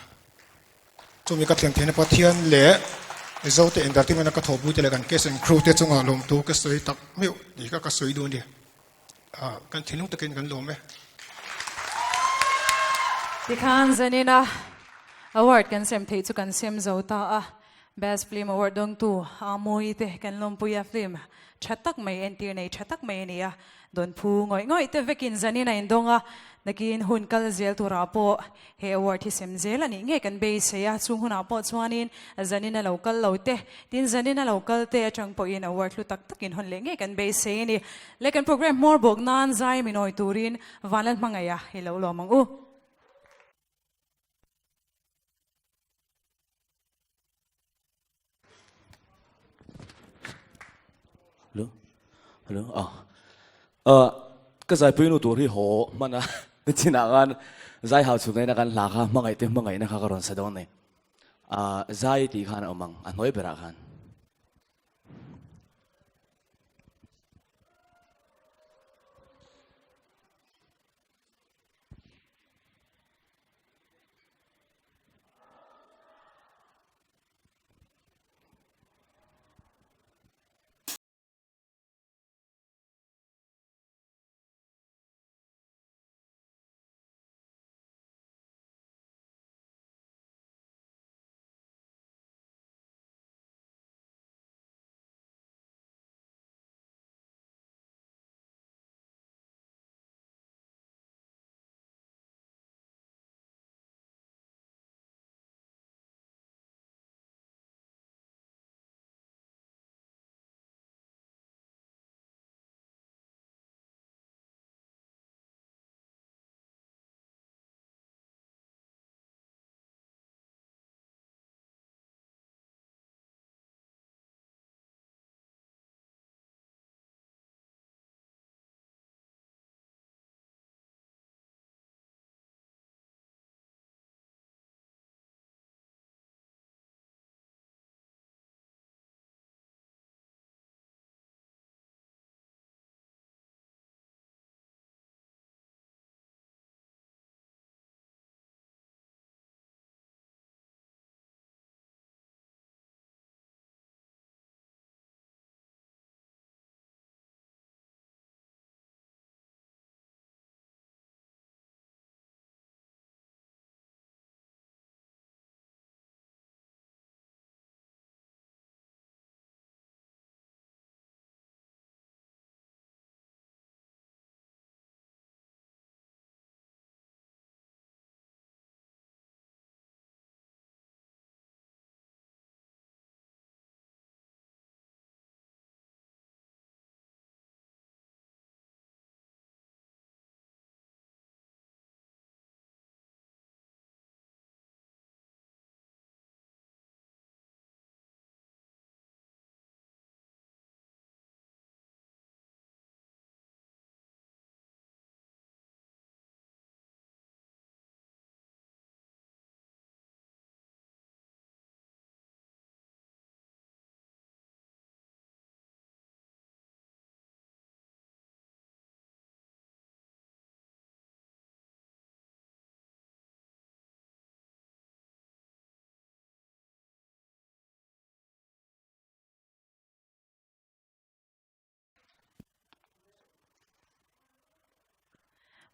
T: Chumi ka thlen theihna Pathian leh Mizote entertainment a ka thawhpui te leh kan cast and crew te chungah lawmtu ka sawi tak meuh tih kha ka sawi duh a ni. Kan thinlung takin kan lawm e.
C: Tikhan zanina award kan sem theih chu kan sem zo ta a, Best Film Award dawngtu Amoy te kan lawmpui a, film tha tak mai entir nei tha tak mai a ni a, dawn phu ngawih ngawih te vekin zanina indawng a, nakin hun kal zel turah pawh He award hi sem zel a nih ngei kan beisei a, chung hunah pawh chuanin zanin a lo kal lo te, tin zanin a lo kal te atang pawhin award hlu tak takin hawn leh ngei kan beisei a ni. Leh kan program hmawr bawk nan zai min awi turin Vanlal hmangaih a i lo lawm ang u.
I: Hello hello ah ah ka zaipui nu tur hi haw hman a nichinah khan zai hau chhung aina kan hla kha hmangaih te hmangaihna kha ka rawn sa dawn a ni ah zai tih khan a awm ang a hnuai berah khan.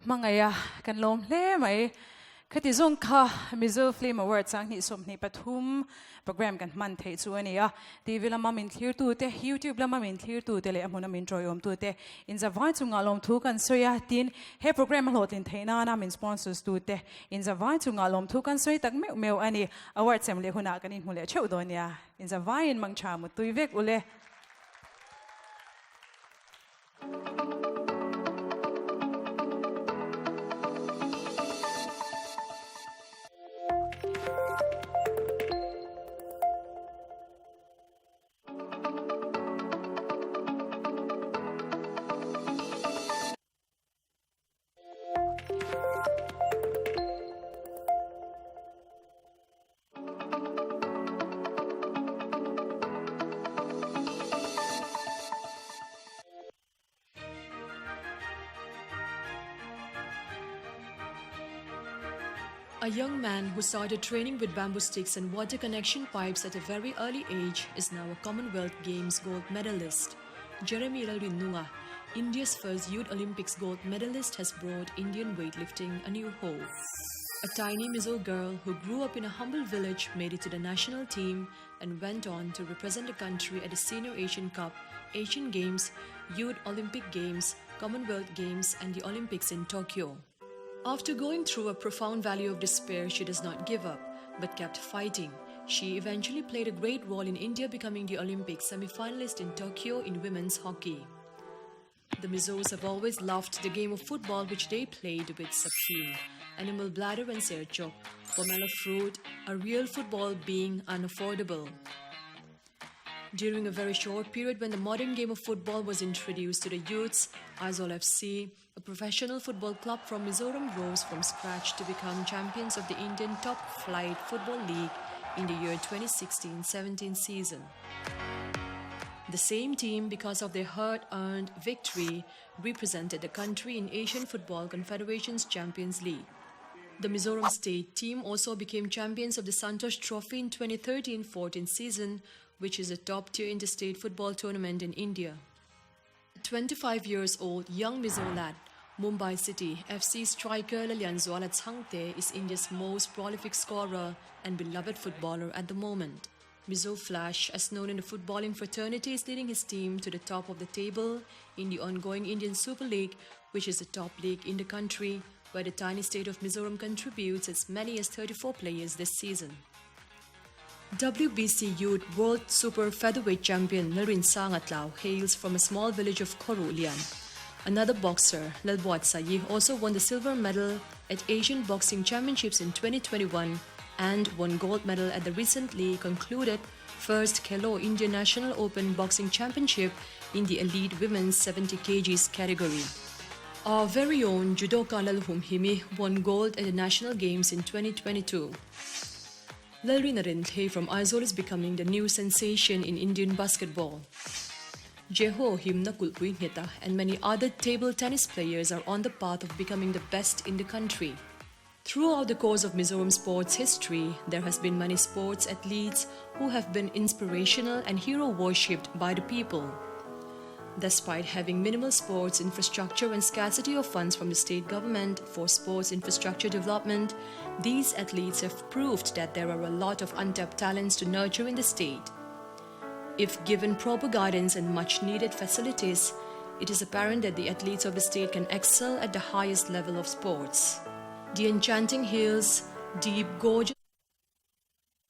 C: Hmangaih a kan lawm hle mai. Khati zawng kha Mizo Film Award 20 23 program kan hman theih chu a ni a. TV lama min thlirtute, YouTube lama min thlirtute leh a hmuna min tawiawmtute inzavai chungah lawmthu kan sawi a. Tin, he program a hlawhtlin theih nana min sponsors tute inzavai chungah lawmthu kan sawi tak meuh meuh a ni. Award sem leh hunah kan inhmu leh theuh dawn nia. Inzavaiin mangtha muttui vek ule.
F: A young man who started training with bamboo sticks and water connection pipes at a very early age is now a Commonwealth Games gold medalist. Jeremy Lalrinnunga, India's first Youth Olympics gold medalist has brought Indian weightlifting a new hope. A tiny Mizo girl who grew up in a humble village made it to the national team and went on to represent the country at the Senior Asian Cup, Asian Games, Youth Olympic Games, Commonwealth Games and the Olympics in Tokyo. After going through a profound valley of despair, she does not give up, but kept fighting. She eventually played a great role in India becoming the Olympic semi-finalist in Tokyo in women's hockey. The Mizos have always loved the game of football which they played with Saphin, animal bladder and serchok, pomelo fruit, a real football being unaffordable. During a very short period when the modern game of football was introduced to the youths, Aizawl FC, a professional football club from Mizoram rose from scratch to become champions of the Indian Top Flight Football League in the year 2016-17 season. The same team, because of their hard-earned victory, represented the country in Asian Football Confederation's Champions League. The Mizoram state team also became champions of the Santosh Trophy in 2013-14 season, which is a top-tier interstate football tournament in India. 25 years old young Mizo lad, Mumbai City FC striker Lallianzuala Chhangte is India's most prolific scorer and beloved footballer at the moment. Mizo Flash, as known in the footballing fraternity, is leading his team to the top of the table in the ongoing Indian Super League, which is the top league in the country, where the tiny state of Mizoram contributes as many as 34 players this season. WBC Youth World Super Featherweight Champion Lalrinsanga Tlau hails from a small village of Korulian. Another boxer, Lalbuat also won the silver medal at Asian Boxing Championships in 2021 and won gold medal at the recently concluded first Khelo India National Open Boxing Championship in the elite women's 70 kgs category. Our very own judoka Lalhumhimi won gold at the National Games in 2022. Lalrina Renthlei from Aizawl is becoming the new sensation in Indian basketball. Jeho Himna Kulpui Ngeta and many other table tennis players are on the path of becoming the best in the country. Throughout the course of Mizoram sports history, there has been many sports athletes who have been inspirational and hero worshipped by the people. Despite having minimal sports infrastructure and scarcity of funds from the state government for sports infrastructure development, these athletes have proved that there are a lot of untapped talents to nurture in the state. If given proper guidance and much needed facilities, it is apparent that the athletes of the state can excel at the highest level of sports. The enchanting hills, deep gorges,